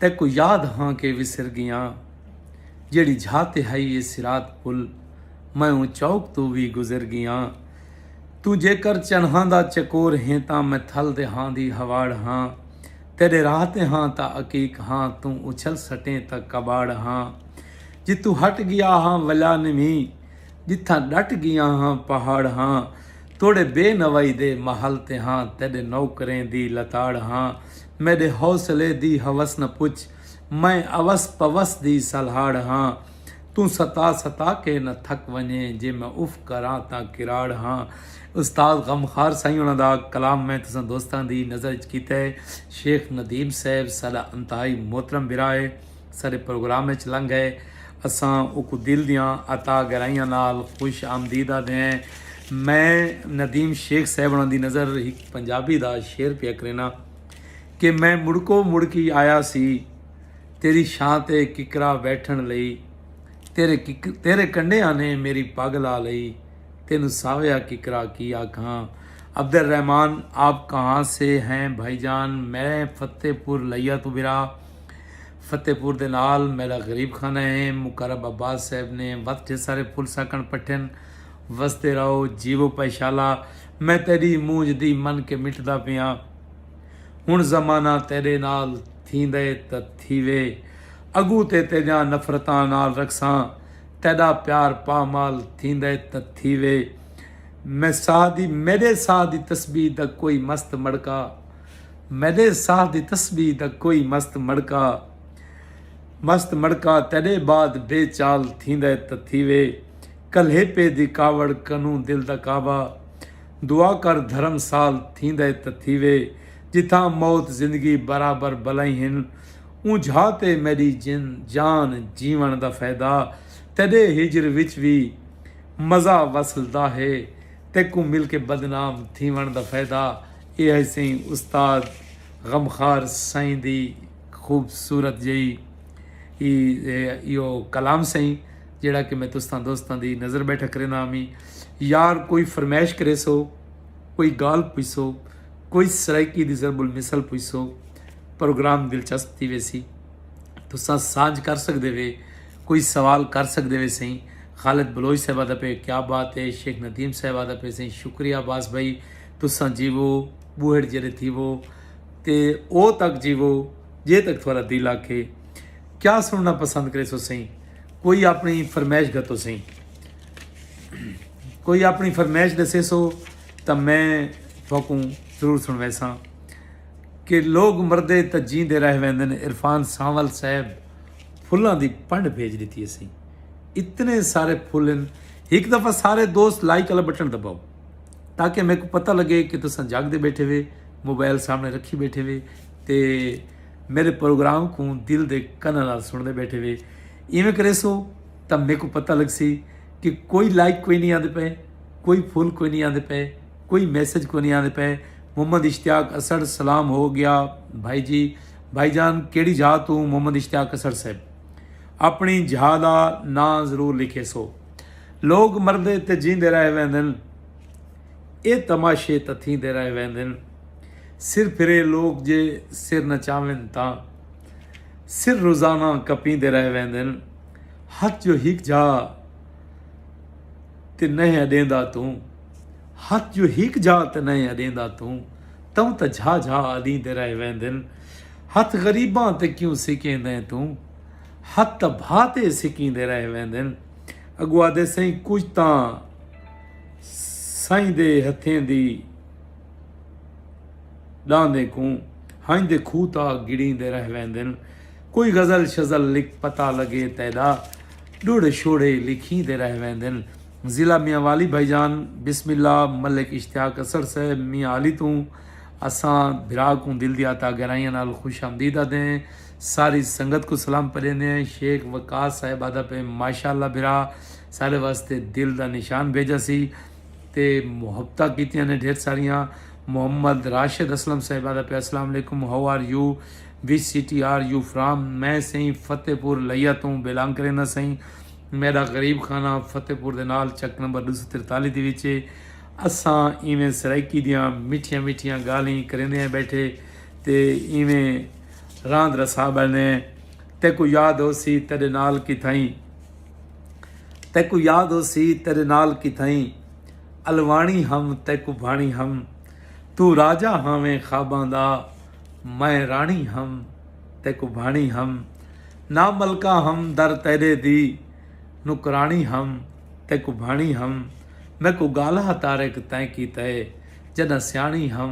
تیکوں یاد ہاں کہ وسر گیاں۔ جیڑھی جھا تے ہئی اے صراط پل، میں اوں چوک توں وی گزر گیاں۔ توں جیکر چنہاں دا چکور ہیں تاں میں تھل دے ہاں دی ہواڑ ہاں۔ تیݙے راہ تے ہاں تاں عقیق ہاں، توں اچھل سٹیں تاں کباڑ ہاں۔ جتوں ہٹ گیا ہاں ولا نویں، جتھاں ڈٹ گیاں ہاں پہاڑ ہاں۔ توڑے بے نوائی دے محل تے ہاں، تیݙے نوکریں دی لتاڑ ہاں۔ میݙے حوصلے دی ہوس نہ پچھ، میں اوس پوس دی سلہاڑ ہاں۔ توں ستا ستا کے نہ تھک ونڄیں، جے میں اف کراں تاں کراڑ ہاں۔ استاد غمخوار سائیں انہاں دا کلام میں تساں دوستاں دی نظر اچ کیتا ہے۔ شیخ ندیم صاحب ساݙا انتہائی محترم بھرا ہے، ساݙے پروگرام اچ لنگھ ہے۔ اساں اوکوں دل دیاں عطا گرائیاں نال خوش آمدید آہدے ہیں۔ میں ندیم شیخ صاحب انہاں دی نظر ہک پنجابی دا شعر پیا کرینا کہ میں مڑکو مڑکی آیا سی، تیری چھاں تے ککرا بیٹھݨ لئی، تیرے کک تیرے کنڈیاں نے میری پڳ لا لئی، تینوں ساویا ککرا کی آکھاں۔ عبدالرحمن، آپ کہاں سے ہیں بھائی جان؟ میں فتح پور لیا توں بھرا۔ فتح پور دے نال میݙا غریب خانہ ہے۔ مقرب عباس صاحب نے وت ڈھیر سارے پھل ساکݨ پٹھن۔ وسدے رہو، جیوو پائے شالا۔ میں تیݙی مونجھ دی من کے مٹدا پیاں۔ ہݨ زمانہ تیݙے نال تھیندے تاں تھیوے، اڳوں تے تیݙیاں نفرتاں نال رکھساں، تیݙا پیار پامال تھیندے تاں تھیوے۔ میں ساہ دی، میݙے ساہ دی تسبیح دا کوئی مست مڑکا، میݙے ساہ دی تسبیح دا کوئی مست مڑکا، مست مڑکا تیݙے بعد بے چال تھیندے تاں تھیوے۔ کلہیپے دی کاوڑ کنوں دل دا کعبہ، دعا کر دھرم سال تھیندے تاں تھیوے۔ جتھاں موت زندگی برابر بلائیں ہن، اوں جھا تے میݙی جن جان جیوݨ دا فائدہ۔ تیݙے ہجر وچ وی مزہ وصل دا ہے، تیکوں مل کے بدنام تھیوݨ دا فائدہ۔ اے ہے سئیں استاد غمخوار سائیں دی خوبصورت جئی ای-، اے-، ایہو کلام سئیں، جیڑھا کہ میں تساں دوستاں دی نظر بیٹھا کرینا ہامی۔ یار، کوئی فرمائش کریسو، کوئی ڳالھ پچھسو، کوئی سرائیکی دی ضرب المثل پچھسو، پروگرام دلچسپ تھی ویسی۔ تساں سانجھ کر سڳدے وے، کوئی سوال کر سڳدے وے سئیں۔ خالد بلوچ صاحب آہدا پئے، کیا بات ہے۔ شیخ ندیم صاحب آہدا پئے سئیں، شکریہ عباس بھائی، تساں جیوو، ٻوہڑ جیڑھے تھیوو، تے او تک جیوو، جے تک تھوڑا دل آکھے۔ کیا سݨݨا پسند کریسو سئیں؟ کوئی اپݨی فرمائش گھتو سئیں، کوئی اپݨی فرمائش ݙسیسو تاں میں تھوکوں ضرور سݨویساں۔ کہ لوگ مردے تاں جیندے رہ ویندن۔ عرفان سانول صاحب پھلاں دی پنڈ بھیج ݙتی اسی، اتنے سارے پھل ہن۔ ہک دفعہ سارے دوست لائک والا بٹن دباؤ تاکہ میکوں پتہ لگے کہ تساں جاڳدے بیٹھے وے، موبائل سامݨے رکھی بیٹھے وے تے میݙے پروگرام کوں دل دے کناں نال سݨدے بیٹھے وے۔ ایویں کریسو تاں میکوں پتہ لڳسی کہ کوئی لائک کوئی نہیں آندے پئے، کوئی پھل کوئی نہیں آندے پئے، کوئی میسج کوئی نہیں آندے پئے۔ محمد اشتیاق اسڑ، سلام ہو گیا بھائی جی۔ بھائی جان، کیڑھی جھا توں؟ محمد اشتیاق اسڑ صاحب، اپݨی جھا دا ناں ضرور لکھیسو۔ لوگ مردے تے جیندے رہ ویندن، اے تماشے تاں تھیندے رہ ویندن۔ سر پھرے لوگ جے سر نچاون تاں، سر روزانہ کپیندے رہ ویندن۔ ہتھ جو ہک جھا تے نئیں اݙیندا توں، ہتھ جو ہک جھا تے نئیں اݙیندا توں، توں تاں جھا جھا اݙیندے رہ ویندن۔ ہتھ غریباں تے کیوں سکیندیں توں، ہتھ تاں بھا تے سکیندے رہ ویندن۔ اڳوں آہدے سئیں، کجھ تاں سئیں دے ہتھیں دی ݙاندیں کوں ہنج دے کھوہ تاں گڑیندے رہ ویندن۔ کوئی غزل شزل لکھ، پتہ لڳے تیݙا، ݙوڑھے شوڑھے لکھیندے رہ ویندن۔ ضلع میانوالی بھائی جان، بسم اللہ، ملک اشتیاق اسڑ صاحب میانوالی توں اساں بھرا کوں دل دی عطا گرائیاں نال خوش آمدید آہدے ہیں۔ ساری سنگت کوں سلام پڄیندے ہیں۔ شیخ وقاص صاحب آہدا پئے، ماشاءاللہ بھرا، ساݙے واسطے دل دا نشان بھیجا سی تے محبتاں کیتیاں نے ڈھیر ساریاں۔ محمد راشد اسلم صاحب آہدا پئے، السلام علیکم، how are you, which city are you from؟ میں سئیں فتح پور لیا توں بلانگ کرینداں سئیں۔ میݙا غریب خانہ فتح پور دے نال چک نمبر ݙو سو ترتالیس دے وچ ہے۔ اساں ایویں سرائیکی دیاں مٹھیاں مٹھیاں ڳالھیں کریندے ہیں ٻیٹھے تے ایویں راند رسا ٻلنے ہیں۔ تیکوں یاد ہوسی تیݙے نال کتھائیں، تیکوں یاد ہوسی تیݙے نال کتھائیں، الواݨی ہم تیکوں بھاݨی ہم، توں راجہ ہاویں خواباں دا، میں راݨی ہم تیکوں بھاݨی ہم، نہ ملکہ ہم در تیݙے دی، نکراݨی ہم تیکوں بھاݨی ہم، میکوں ڳالھا طارق تیں کیتے، جݙاں سیاݨی ہم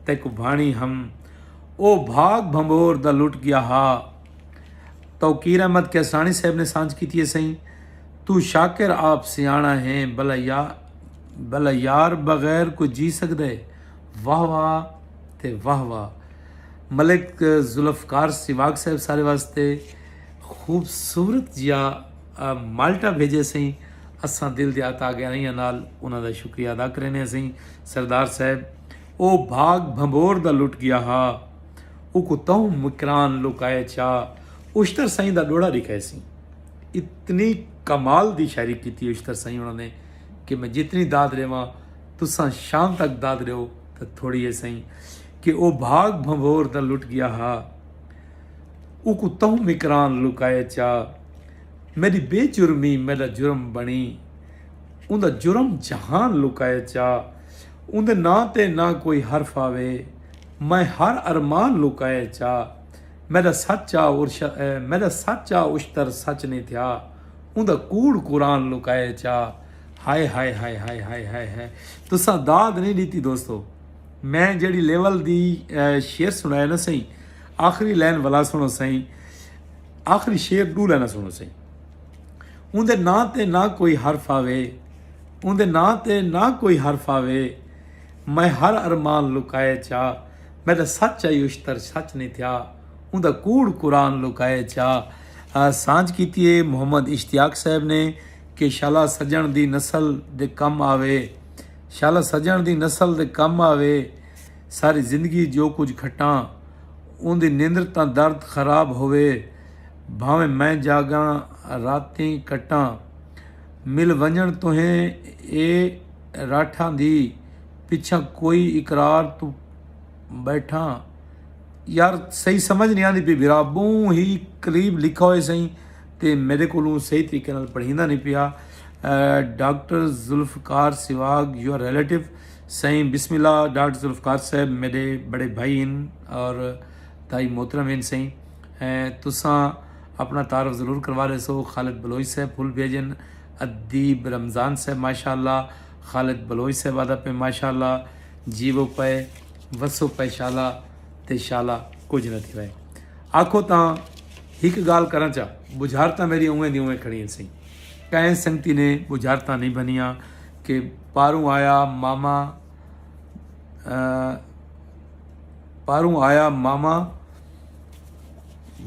تیکوں بھاݨی ہم۔ او بھاڳ بھنبھور دا لٹ ڳیا ہا۔ توقیر احمد کیساݨی صاحب نے سانجھ کیتی ہے سئیں، توں شاکر آپ سیاݨا ہیں، بھلا یا بھلا یار بغیر کوئی جی سڳدے؟ واہ واہ تے واہ واہ۔ ملک ذوالفقار سواگ صاحب سارے واسطے خوبصورت جیا مالٹا بھیجے سئیں۔ اساں دل دیا تاگہرائیاں نال انہاں دا شکریہ ادا کرینے سئیں۔ سردار صاحب، او بھاگ بھنبور دا لٹ گیا ہا، اوکوں تہوں مکران لکائے چا۔ اشتر سئیں دا ڈوڑا ڈکھائے سئیں۔ اتنی کمال دی شاعری کیتی اشتر سئیں انہاں نے کہ میں جتنی داد ڈیواں، تساں شام تک داد ڈیو تاں تھوڑی ہے سئیں۔ کہ او بھاگ بھنبور دا لٹ گیا ہا، اوکوں تہوں مکران لکائے چا۔ میݙی بے جرمی میݙا جرم بݨی، اوندا جرم جہان لکائے چا۔ اوندے ناں تے نہ کوئی حرف آوے، میں ہر ارمان لکائے چا۔ میݙا سچ آ ارش میݙا سچ آ اشتر سچ نی تھیا، اوندا کوڑ قرآن لکائے چا۔ ہائے ہائے ہائے ہائے ہائے ہائے ہائے۔ تساں داد نی ݙتی دوستو۔ میں جیڑھی لیول دی شعر سݨائے نا سئیں، آخری لائن ولا سݨو سئیں، آخری شعر ݙو لائناں سݨو سئیں۔ اوندے ناں تے نہ کوئی حرف آوے، اوندے ناں تے نہ کوئی حرف آوے، میں ہر ارمان لکائے چا۔ میݙا سچ آئی اشتر سچ نی تھیا، اوندا کوڑ قرآن لکائے چا۔ سانجھ کیتی ہے محمد اشتیاق صاحب نے کہ شالا سڄݨ دی نسل دے کم آوے، شالا سڄݨ دی نسل دے کم آوے۔ ساری زندگی جو کجھ کھٹاں، اوندی نندر تاں درد خراب ہووے، بھانویں میں جاڳاں راتیں کٹاں، مل ونڄݨ تہیں اے راٹھاں دی، پچھاں کوئی اقرار توں ٻیٹھاں۔ یار صحیح سمجھ نہیں آندی پئی بھرا، ٻہوں ہی قریب لکھا ہوئے سئیں تے میݙے کولوں صحیح طریقے نال پڑھیندا نہیں پیا۔ ڈاکٹر ذوالفقار سواگ، یور ریلیٹو۔ سئیں بسم اللہ، ڈاکٹر ذوالفقار صاحب میݙے بڑے بھائی ہن اور تائی محترم ہن سئیں۔ تساں اپݨا تعارف ضرور کروا ݙیسو۔ خالد بلوچ صاحب پھل بھیجن، ادیب رمضان صاحب ماشاء اللہ۔ خالد بلوچ صاحب آہدا پئے ماشاء اللہ، جیوو پئے، وسو پئے شالا، تے شالا کجھ نہ تھیوے۔ آکھو تاں ہک ڳالھ کراں چا، بجھارتاں میݙیاں اونویں دی اونویں کھڑی ہن سئیں۔ کہیں سنگتی نے بجھارتاں نہیں بھنیاں کہ پاروں آیا ماما پاروں آیا ماما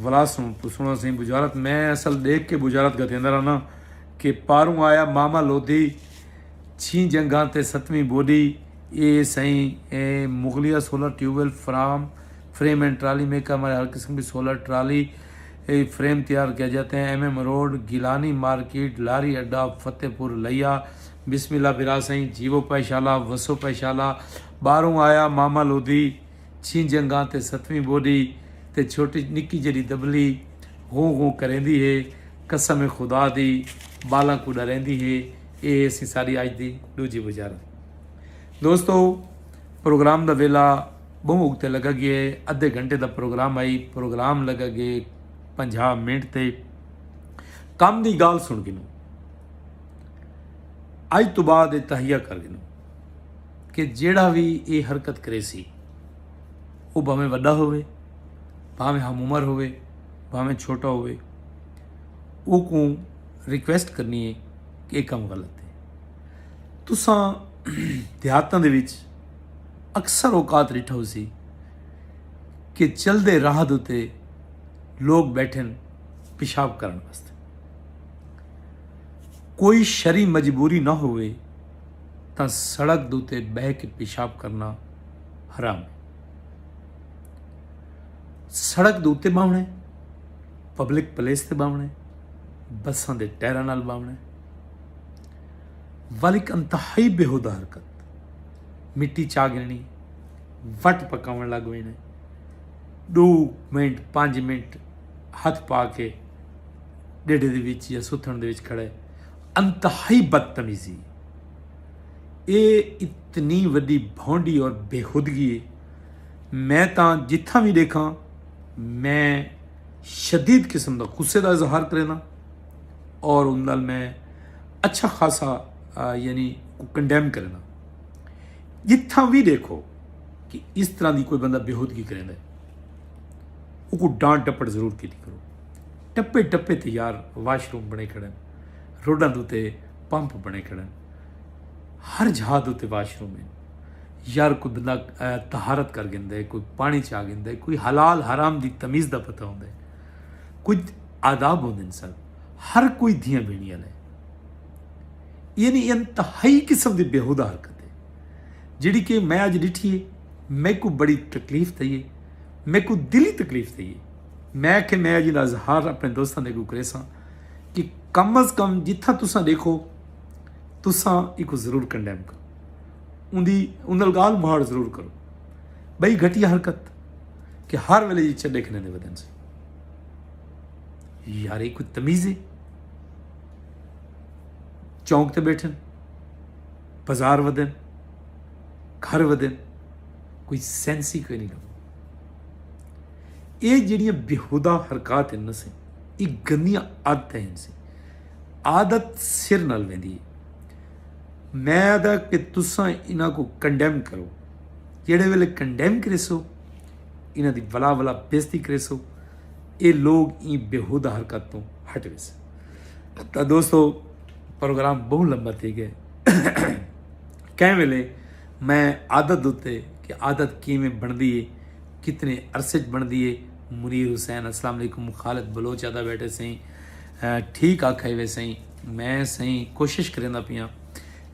ولا سوں سنو سئیں بجارت۔ میں اصل ݙیکھ کے بجارت گھتیندا رہنا کہ پاروں آیا ماما لودھی، چھی جنگاں تے ستویں بوڈی۔ اے سئیں اے Mughlia solar tube well from frame and trolley maker ہمارے ہر قسم کی سولر ٹرالی فریم تیار کیا جاتے ہیں۔ M M road, Gilani market, lorry اڈا، فتح پور لیا۔ بسم اللہ بھرا سئیں، جیوو پئے شالا، وسو پئے شالا۔ ٻاہروں آیا ماما لودھی، چھی جنگاں تے ستویں بوڈی تے چھوٹی نکی جیڑھی دبلی غوں غوں کریندی ہے۔ قسم خدا دی، ٻالاں کوں ݙریندی ہے۔ اے سی ساݙی اڄ دی ݙوجھی بجارت۔ دوستو، پروگرام دا ویلا ٻہوں اڳتے لڳا ڳئے۔ ادھے گھنٹے دا پروگرام ہئی، پروگرام لڳا ڳئے پنجاہ منٹ تے۔ کم دی ڳالھ سݨ گھنوں، اڄ توں بعد اے تہیہ کر گھنوں کہ جیڑھا وی اے حرکت کریسی، او بھانویں وݙا ہووے، بھانویں ہم عمر ہووے، بھانویں چھوٹا ہووے، اوکوں ریکویسٹ کرنی ہے کہ اے کم غلط ہے۔ تساں دیہاتاں دے وچ اکثر اوقات ݙٹھا ہوسی کہ چلدے راہ دے اتے لوگ ٻیٹھن پیشاب کرݨ واسطے۔ کوئی شرعی مجبوری نہ ہووے تاں سڑک دے اتے ٻہہ کے پیشاب کرݨا حرام ہے۔ سڑک دے اتے ٻہوݨے، پبلک پلیس تے ٻہوݨے، بساں دے ٹائراں نال ٻہوݨے۔ ول ہک انتہائی بیہودہ حرکت۔ مٹی چا گھننی، وٹ پکاوݨ لڳ ویندے۔ ݙو منٹ، پنج منٹ ہتھ پا کے ݙیڈھے دے وچ یا ستھݨ دے وچ کھڑے۔ انتہائی بدتمیزی۔ اے اتنی وݙی بھونڈی اور بےہودگی ہے۔ میں تاں جتھاں وی ݙیکھاں، میں شدید قسم دا غصے دا اظہار کرینداں اور ان نال میں اچھا خاصا، آ، یعنی کو کنڈیم کرینداں۔ جتھاں وی ݙیکھو کہ اس طرح دی کوئی بندہ بےہودگی کریندا ہے، اوکوں ڈانٹ ڈپٹ ضرور کیتی کرو۔ ٹپے ٹپے تے یار واش روم بݨے کھڑن، روڈاں دے اتے پمپ بݨے کھڑن، ہر جہاں دے اتے واش روم ہن۔ یار کوئی بندہ، آ، طہارت کر گھندا ہے، کوئی پاݨی چا گھندا ہے، کوئی حلال حرام دی تمیز دا پتہ ہوندا ہے، کجھ آداب ہوندے ہن سر، ہر کوئی دھیاں بھیݨیاں نے۔ یعنی انتہائی قسم دی بیہودہ حرکت ہے، جیڑھی کہ میں اڄ ݙٹھی ہے، میکوں بڑی تکلیف تھئی ہے، میکوں دلی تکلیف تھئی ہے۔ میں آکھیا میں اڄ دا اظہار اپݨے دوستاں دے اڳوں کریساں کہ کم از کم جتھاں تساں ݙیکھو، تساں ایکوں ضرور کنڈیم کرو، اوندی، اون نال ڳالھ مہاڑ ضرور کرو۔ ٻئی گھٹیا حرکت کہ ہر ویلے جی چڈے کھنے دے ودن سے۔ یار، یہ کوئی تمیز ہے؟ چونک تے بیٹھن، بازار ودن، گھر ودن، کوئی سینس ہی کوئی نہیں لگا۔ یہ جڑیاں بیہودہ حرکات ہیں نا سیں، یہ گندیاں عادتیں ہیں سیں۔ عادت سر نال ویندی ہے۔ میں آہدا کہ تساں انہاں کو کنڈیم کرو۔ جیڑھے ویلے کنڈیم کریسو، انہاں دی ولا ولا بےزتی کریسو، اے لوگ ایں بیہودہ حرکت توں ہٹ ویسن۔ تاں دوستو، پروگرام بہوں لمبا تھی ڳئے۔ کہیں ویلے میں عادت اتے کہ عادت کیویں بݨدی ہے، کتنے عرصے اچ بݨدی ہے۔ منیر حسین، السلام علیکم۔ خالد بلوچ آہدا بیٹھے سئیں، اے، ٹھیک آکھے وے سئیں۔ میں سئیں کوشش کریندا پیاں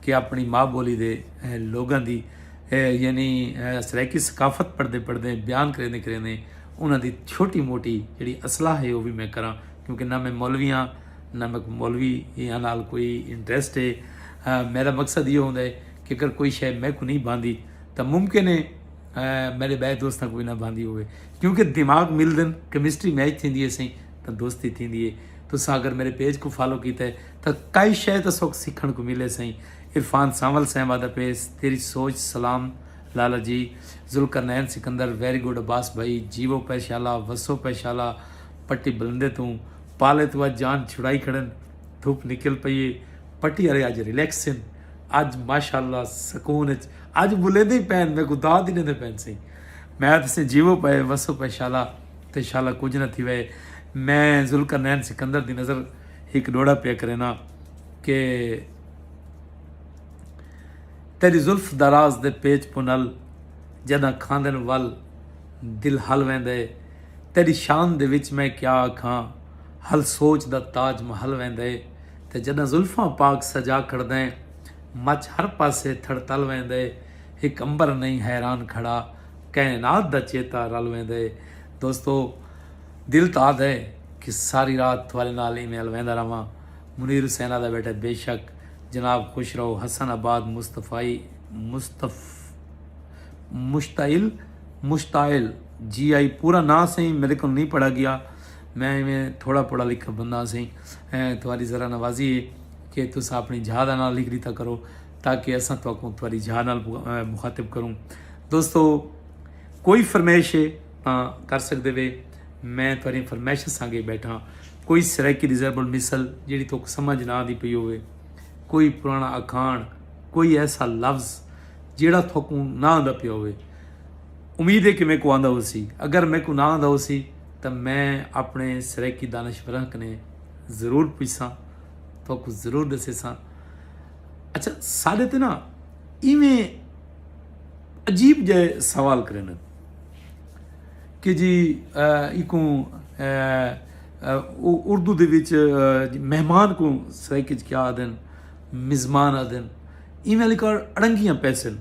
کہ اپݨی ماء ٻولی دے، اے، لوگاں دی، اے، یعنی، اے، سرائیکی ثقافت پڑھدے پڑھدے، بیان کریندے کریندے انہاں دی چھوٹی موٹی جڑی اصلاح ہے، وہ بھی میں کراں، کیونکہ نہ میں مولوی ہاں، نہ میں مولوی نال کوئی انٹرسٹ ہے۔ اے، میرا مقصد یہ ہوندا ہے کہ اگر کوئی شے میکوں نہیں بھاندی تاں ممکن ہے، اے، میرے ٻئے دوستاں کوں وی نہ بھاندی ہووے، کیونکہ دماغ ملدن، کیمسٹری میچ تھیندی ہے سئیں، تاں دوستی تھیندی ہے۔ تساں اگر میرے پیج کوں فالو کیتا ہے تاں کئی شے تاں سوک سکھݨ کوں ملے سئیں۔ عرفان سانول صاحب آہدا پئے، تیری سوچ سلام لالا جی۔ ذوالقرنین سکندر، ویری گڈ عباس بھائی، جیوو پئے شالا، وسو پئے شالا، پٹی بلندے توں، پالے توں اڄ جان چھڑائی کھڑن، دھپ نکل پئی ہے، پٹی والے اڄ ریلیکس ہن، اڄ ماشاءاللہ سکون اچ، اڄ بلیندے ہی پئن، میکوں داد ہی ݙیندے پئن سئیں۔ میں آہدا سئیں جیوو پئے، وسو پئے شالا، تے شالا کجھ نہ تھیوے۔ میں ذوالقرنین سکندر دی نظر ہک ݙوہڑا پیا کرینا کہ تیݙی زلف دراز دے پیچ پنل جݙاں کھاندن ول دل ہل ویندے۔ تیݙی شان دے وچ میں کیا آکھاں، ہل سوچ دا تاج محل ویندے۔ تے جݙاں زلفاں پاک سجا کھڑدیں، مچ ہر پاسے تھڑتل ویندے۔ ہک عنبر نئیں حیران کھڑا، کائنات دا چیتا رل ویندے۔ دوستو، دل تاں آہدے کہ ساری رات تھوارے نال ایویں الویندا رہواں۔ منیر حسین آہدا بیٹھے، بے شک جناب، خوش رہو۔ حسن آباد مصطفی، مصطف-، مشتعل، مشتعل، جی آئی، پورا ناں سئیں میرے کول نہیں پڑھا گیا، میں ایویں تھوڑا پڑھا لکھا بندہ سئیں۔ اے، تھواری ذرا نوازی ہے کہ تساں اپݨی جھا دا ناں لکھ ݙتا کرو تاکہ اساں تہاکوں تھواری جھا نال، اے، مخاطب کروں۔ دوستو، کوئی فرمائش ہے تاں کر سڳدے وے، میں تہاݙیاں فرمائشاں سانگے بیٹھاں۔ کوئی سرائیکی دی ضرب المثل جیڑھی تہاکوں سمجھ نہ آندی پئی ہووے، کوئی پراݨا اکھاݨ، کوئی ایسا لفظ جیڑھا تہاکوں نہ آندا پیا ہووے، امید ہے کہ میکوں آندا ہوسی۔ اگر میکوں نہ آندا ہوسی تاں میں اپݨے سرائیکی دانشوراں کنے ضرور پچھساں، تہاکوں ضرور ݙسیساں۔ اچھا، ساݙے تے نا ایویں عجیب جئے سوال کریندن کہ جی، آ، ایکوں، آ، آ، او-، اردو دے وچ، آ، جی مہمان کوں سرائیکی اچ کیا آہدن؟ مزمان آہدن۔ ایویں لکھا اڑنگیاں پیسن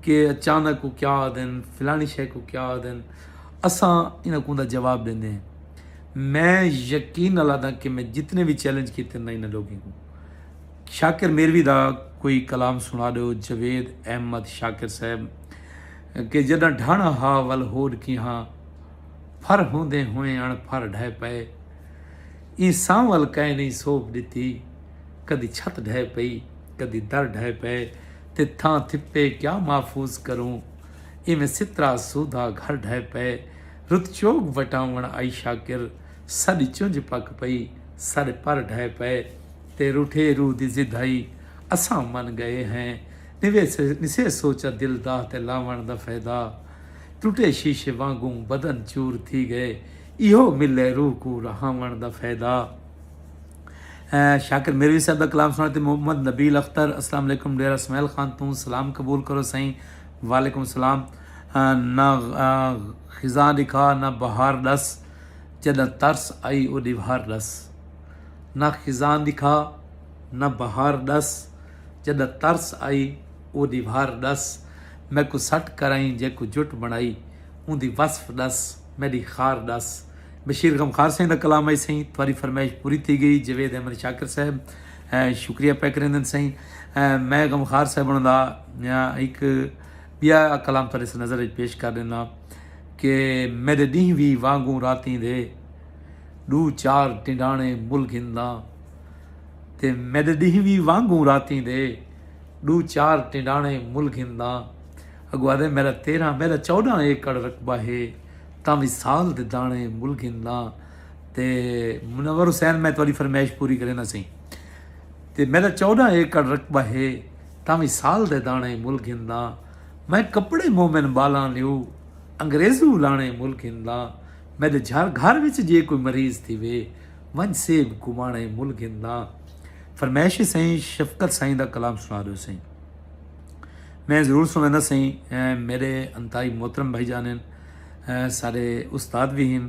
کہ اچانک کوں کیا آہدن، فلانی شے کوں کیا آہدن۔ اساں انہاں کوں دا جواب ݙیندے ہیں۔ میں یقین نال آہداں کہ میں جتنے وی چیلنج کیتے نا انہاں لوگیں کوں، شاکر میروی دا کوئی کلام سݨا ݙیو جاوید احمد شاکر صاحب۔ کہ جݙاں ڈھاݨا ہا ول ہوݙ کیہاں، پھر ہوندیں ہوئیں اݨ پھر ڈھہہ پئے۔ ایں سانول کائے نئیں سوبھ ݙتی، کدی چھت ڈھہہ پئی، کدی در ڈھہہ پئے۔ تے تھاں تھپے کیا محفوظ کروں، ایویں سترا سودھا گھر ڈھہہ پئے۔ رت چوگ وٹاوݨ آئی شاکر، ساݙی چنج پک پئی، ساݙے پر ڈھہہ پئے۔ تے روٹھے روح دی ضد ہئی، اساں من ڳئے ہیں۔ نویسے نسے سوچا دل داہ تے لاوݨ دا فائدہ، ٹٹے شیشے وانگوں بدن چور تھی ڳئے۔ ایہو ملے روح کوں رہاوݨ دا فائدہ۔ شاکر میروی صاحب دا کلام سݨا تے محمد نبیل اختر۔ السلام علیکم ڈیرہ اسماعیل خان توں سلام قبول کرو سائیں۔ وعلیکم السلام۔ نہ خزاں ݙکھا نہ بہار ݙس، جݙاں ترس آئی او ݙیوار ݙس۔ نہ خزاں ݙکھا نہ بہار ݙس، جݙاں ترس آئی او ݙیوار ݙس۔ میکوں سٹ کرائیں جیکوں جٹ بݨائی، اوندی وصف ݙس، میݙی خار ݙس۔ بشیر غمخوار سائیں دا کلام آئی سائیں، تہاݙی فرمائش پوری تھی ڳئی۔ جاوید احمد شاکر صاحب، شکریہ پئے کریندن سائیں۔ میں غمخوار صاحب دا ہک ٻیا کلام تہاݙے نظر وچ پیش کر ݙینداں کہ میݙے ݙینہہ وی وانگوں راتیں دے، ݙو چار ٹنڈاݨے مل گھنداں۔ تے میݙے ݙینہہ وی وانگوں راتیں دے، ݙو چار ٹنڈاݨے مل گھنداں۔ اڳوں آہدے میݙا تیرھاں، میݙا چوݙاں ایکڑ رقبہ ہے، تاں وی سال دے داݨے مل گھنداں۔ تے منور حسین میں تہاݙی فرمائش پوری کرینداں سئیں۔ تے میݙا چوݙاں ایکڑ رقبہ ہے، تاں وی سال دے داݨے مل گھنداں۔ میں کپڑے مومن ٻالاں لیو، انگریزو لاݨے مل گھنداں۔ میݙے جھر گھر وچ جے کوئی مریض تھیوے، ونڄ سیب کماݨے مل گھنداں۔ فرمائش سائیں شفقت سائیں دا کلام سݨا ݙیو سائیں۔ میں ضرور سݨیندا سائیں۔ میݙے انتہائی محترم بھائی جان ہن، ساݙے استاد وی ہن،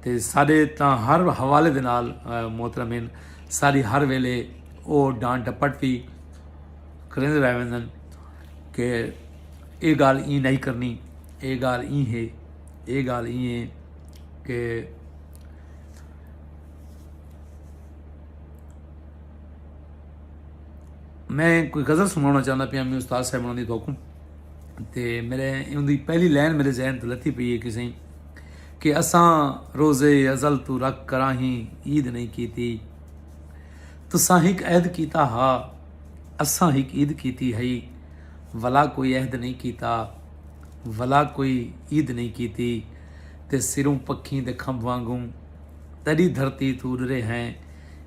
تے ساݙے تاں ہر حوالے دے نال محترم ہن۔ ساݙی ہر ویلے او ڈانٹ ڈپٹ وی کریندے رہ ویندن کہ اے ڳالھ ایں نئیں کرنی، اے ڳالھ ایں ہے، اے ڳالھ ایں ہے کہ میں کوئی غزل سݨاوݨا چاہندا پیاں، میں استاد صاحب ہوݨاں دی توقع تے میݙے اوندی پہلی لائن میݙے ذہن تے لتھی پئی ہے کہ سائیں کہ اساں روزے ازل توں رکھ کراہیں عید نئیں کیتی۔ تساں ہک عہد کیتا ہا، اساں ہک عید کیتی ہئی، ولا کوئی عہد نئیں کیتا، ولا کوئی عید نئیں کیتی۔ تے سروں پکھیں دے کھمب وانگوں تیݙی دھرتی توں اݙرے ہیں۔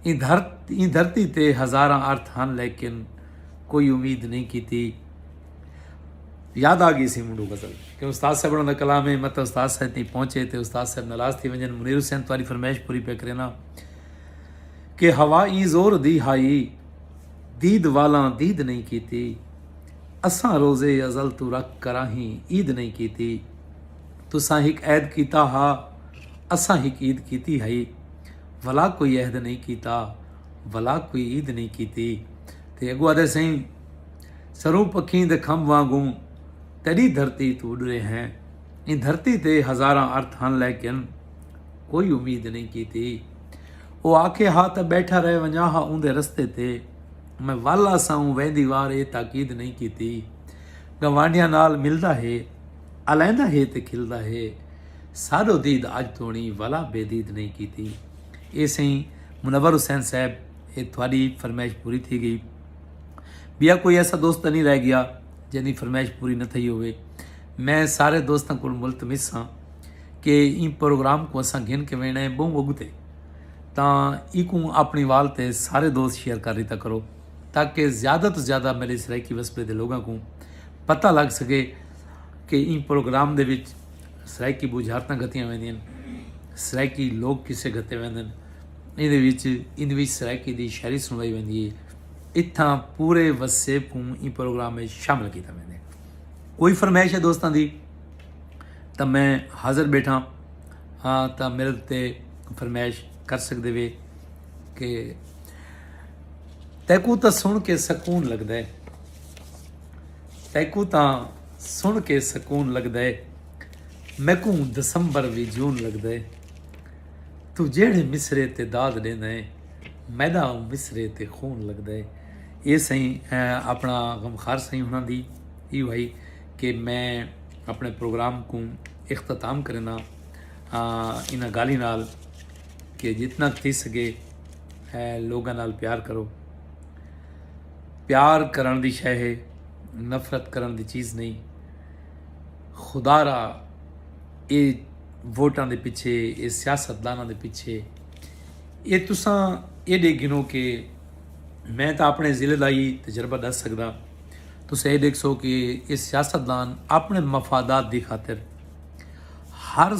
ایں دھرت ایں دھرتی تے ہزاراں ارتھ ہن لیکن کوئی امید نئیں کیتی۔ یاد آ ڳئی سی مونڈو غزل کہ استاد صاحب ہوݨاں دا کلام ہے، مت استاد صاحب تئیں پہنچے تے استاد صاحب ناراض تھی ونڄن۔ منیر حسین تہاݙی فرمائش پوری پیا کرینداں کہ ہوا ایں زور دی ہائی، دید والاں دید نئیں کیتی۔ اساں روزے ازل توں رکھ کراہیں عید نئیں کیتی۔ تساں ہک عہد کیتا ہا، اساں ہک عید کیتی ہئی، ولا کوئی عہد نئیں کیتا، ولا کوئی عید نئیں کیتی۔ تے اڳوں آہدے سئیں، سروں پکھیں دے کھمب وانگوں تیݙی دھرتی توں اݙرے ہیں۔ ایں دھرتی تے ہزاراں ارتھ ہن لیکن کوئی امید نئیں کیتی۔ او آکھے ہا تاں ٻیٹھا رہ ونڄاں ہا اوندے رستے تے، میں ول آساں اوں ویندی وار اے تاکید نئیں کیتی۔ گوانڈیاں نال ملدا ہے، الیندا ہے تے کھلدا ہے، ساݙو دید اڄ توݨی ولا بے دید نئیں کیتی۔ اے سئیں منور حسین صاحب، اے تہاݙی فرمائش پوری تھی ڳئی۔ ٻیا کوئی ایسا دوست تاں نئیں رہ ڳیا جیندی فرمائش پوری نہ تھئی ہووے۔ میں سارے دوستاں کول ملتمس ہاں کہ ایں پروگرام کوں اساں گھن کے ویݨا ہے ٻہوں اڳتے، تاں ایکوں اپݨی وال تے سارے دوست شیئر کر ݙتا کرو تاکہ زیادہ توں زیادہ میݙے سرائیکی وسبے دے لوگاں کوں پتہ لڳ سڳے کہ ایں پروگرام دے وچ سرائیکی ٻجھارتاں گھتیاں ویندین، سرائیکی لوک قصے گھتے ویندن، ایندے وچ ایندے وچ سرائیکی دی شاعری سݨوائی ویندی ہے۔ اتھاں پورے وسیب کوں ایں پروگرام وچ شامل کیتا ویندے۔ کوئی فرمائش ہے دوستاں دی تاں میں حاضر ٻیٹھاں ہاں، تاں میݙے تے فرمائش کر سڳدے وے کہ تیکوں تاں سݨ کے سکون لڳدا ہے، تیکوں تاں سݨ کے سکون لڳدا ہے، میکوں دسمبر وی جون لڳدا ہے۔ توں جیڑھے مصرعے تے داد ݙیندا ہے، میݙا اوں مصرعے تے خون لڳدا ہے۔ اے سئیں اپݨا غمخار سئیں ہناں دی ایہو ہئی کہ میں اپݨے پروگرام کوں اختتام کرینداں انہاں ڳالھیں نال کہ جتنا تھی سڳے لوگاں نال پیار کرو۔ پیار کرݨ دی شے ہے، نفرت کرݨ دی چیز نہیں۔ خدا را اے ووٹاں دے پچھے، اے سیاست داناں دے پچھے اے تساں ایݙے گھنو کہ میں تاں اپݨے ضلع دا ہی تجربہ ݙس سڳداں۔ تساں اے ݙیکھسو کہ اے سیاستدان اپݨے مفادات دی خاطر ہر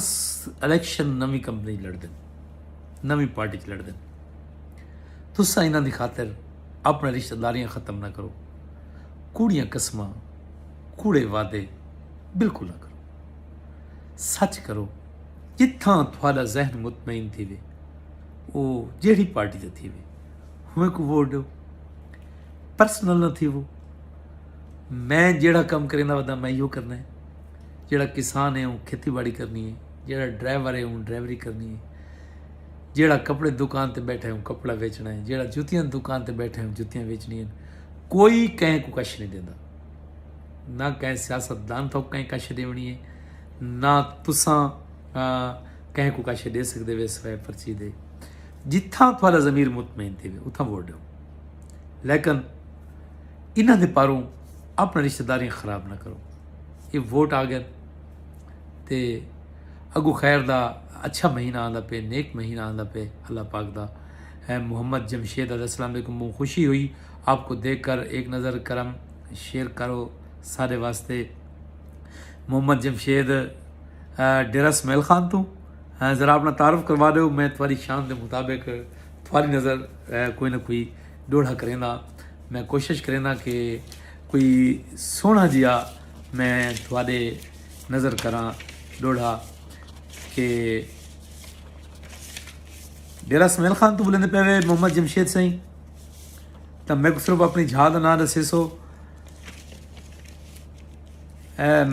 الیکشن نویں کمپنی لڑدن، نویں پارٹی چ لڑدن۔ تساں انہاں دی خاطر اپݨے رشتہ داریاں ختم نہ کرو۔ کوڑیاں قسماں، کوڑے وعدے بالکل نہ کرو۔ سچ کرو۔ جتھاں تھوڑا ذہن مطمئن تھی وے، وہ جیڑی پارٹی تے تھی وے، ہوئے کو ووٹ دو۔ پرسنل نہ تھی وہ۔ میں جیڑا کم کریندا ودا میں یو کرنا ہے۔ جیڑا کسان ہے وہ کھیتی باڑی کرنی ہے، جیڑا ڈرائیور ہے وہ ڈرائیوری کرنی ہے، جیڑا کپڑے دکان تے بیٹھا ہے وہ کپڑا ویچنا ہے، جیڑا جتیاں دکان تے بیٹھا ہے وہ جتیاں ویچنی ہیں۔ کوئی کہیں کو کش نہیں دیندا، نہ کہیں سیاست دان تو کہیں کش دیونی ہے، نہ تساں کہیں کو کش دے سکتے وے سوائے پرچی دے۔ جتھاں تھوڑا ضمیر مطمئن تھی وے اتھاں ووٹ دو، لیکن انہاں دے پاروں اپنے رشتہ داریاں خراب نہ کرو۔ یہ ووٹ آ گئے تے اگو خیر دا اچھا مہینہ آندا پہ، نیک مہینہ آندا پہ اللہ پاک دا۔ اے محمد جمشید علیہ السلام علیکم، بہت خوشی ہوئی آپ کو دیکھ کر، ایک نظر کرم شیئر کرو سارے واسطے۔ محمد جمشید ڈیرہ سمیل خان تو ذرا اپنا تعارف کروا دیو۔ میں تھوڑی شان دے مطابق تھوڑی نظر کوئی نہ کوئی ڈوڑھا کریندا۔ میں کوشش کریندا کہ کوئی سوہنا جیا میں تھوڑے نظر کراں ڈوڑھا کہ ڈیرہ سمیل خان تو بلند پہ وے محمد جمشید سائیں۔ تاں میکوں صرف اپݨی جھا دا ناں ݙسیسو۔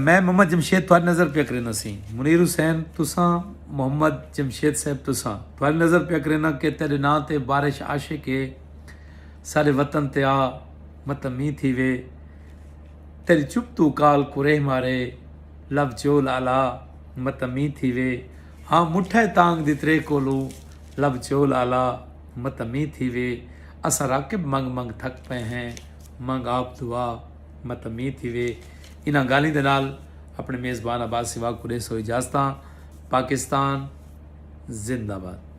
میں محمد جمشید تھوڑی نظر پیا کرینا سی۔ منیر حسین تساں، محمد جمشید صاحب تساں، تھوڑی نظر پیا کرینا کہ تیرے ناں تے بارش عاشق ہے۔ سارے وطن تے آ متمی تھی وے۔ تیری چپ تو کال کریہ مارے، لب چول آلا متمی تھی وے۔ ہاں مٹھے تانگ دی ترے کولو، لب چول آلا متمی تھی وے۔ اساں راکب منگ منگ تھک پئے ہیں، منگ آپ دعا متمی تھی وے۔ انہاں گالھیں دے نال اپنے میزبان عباس سواگ کو ڈیسو اجازتاں۔ پاکستان زندہ باد۔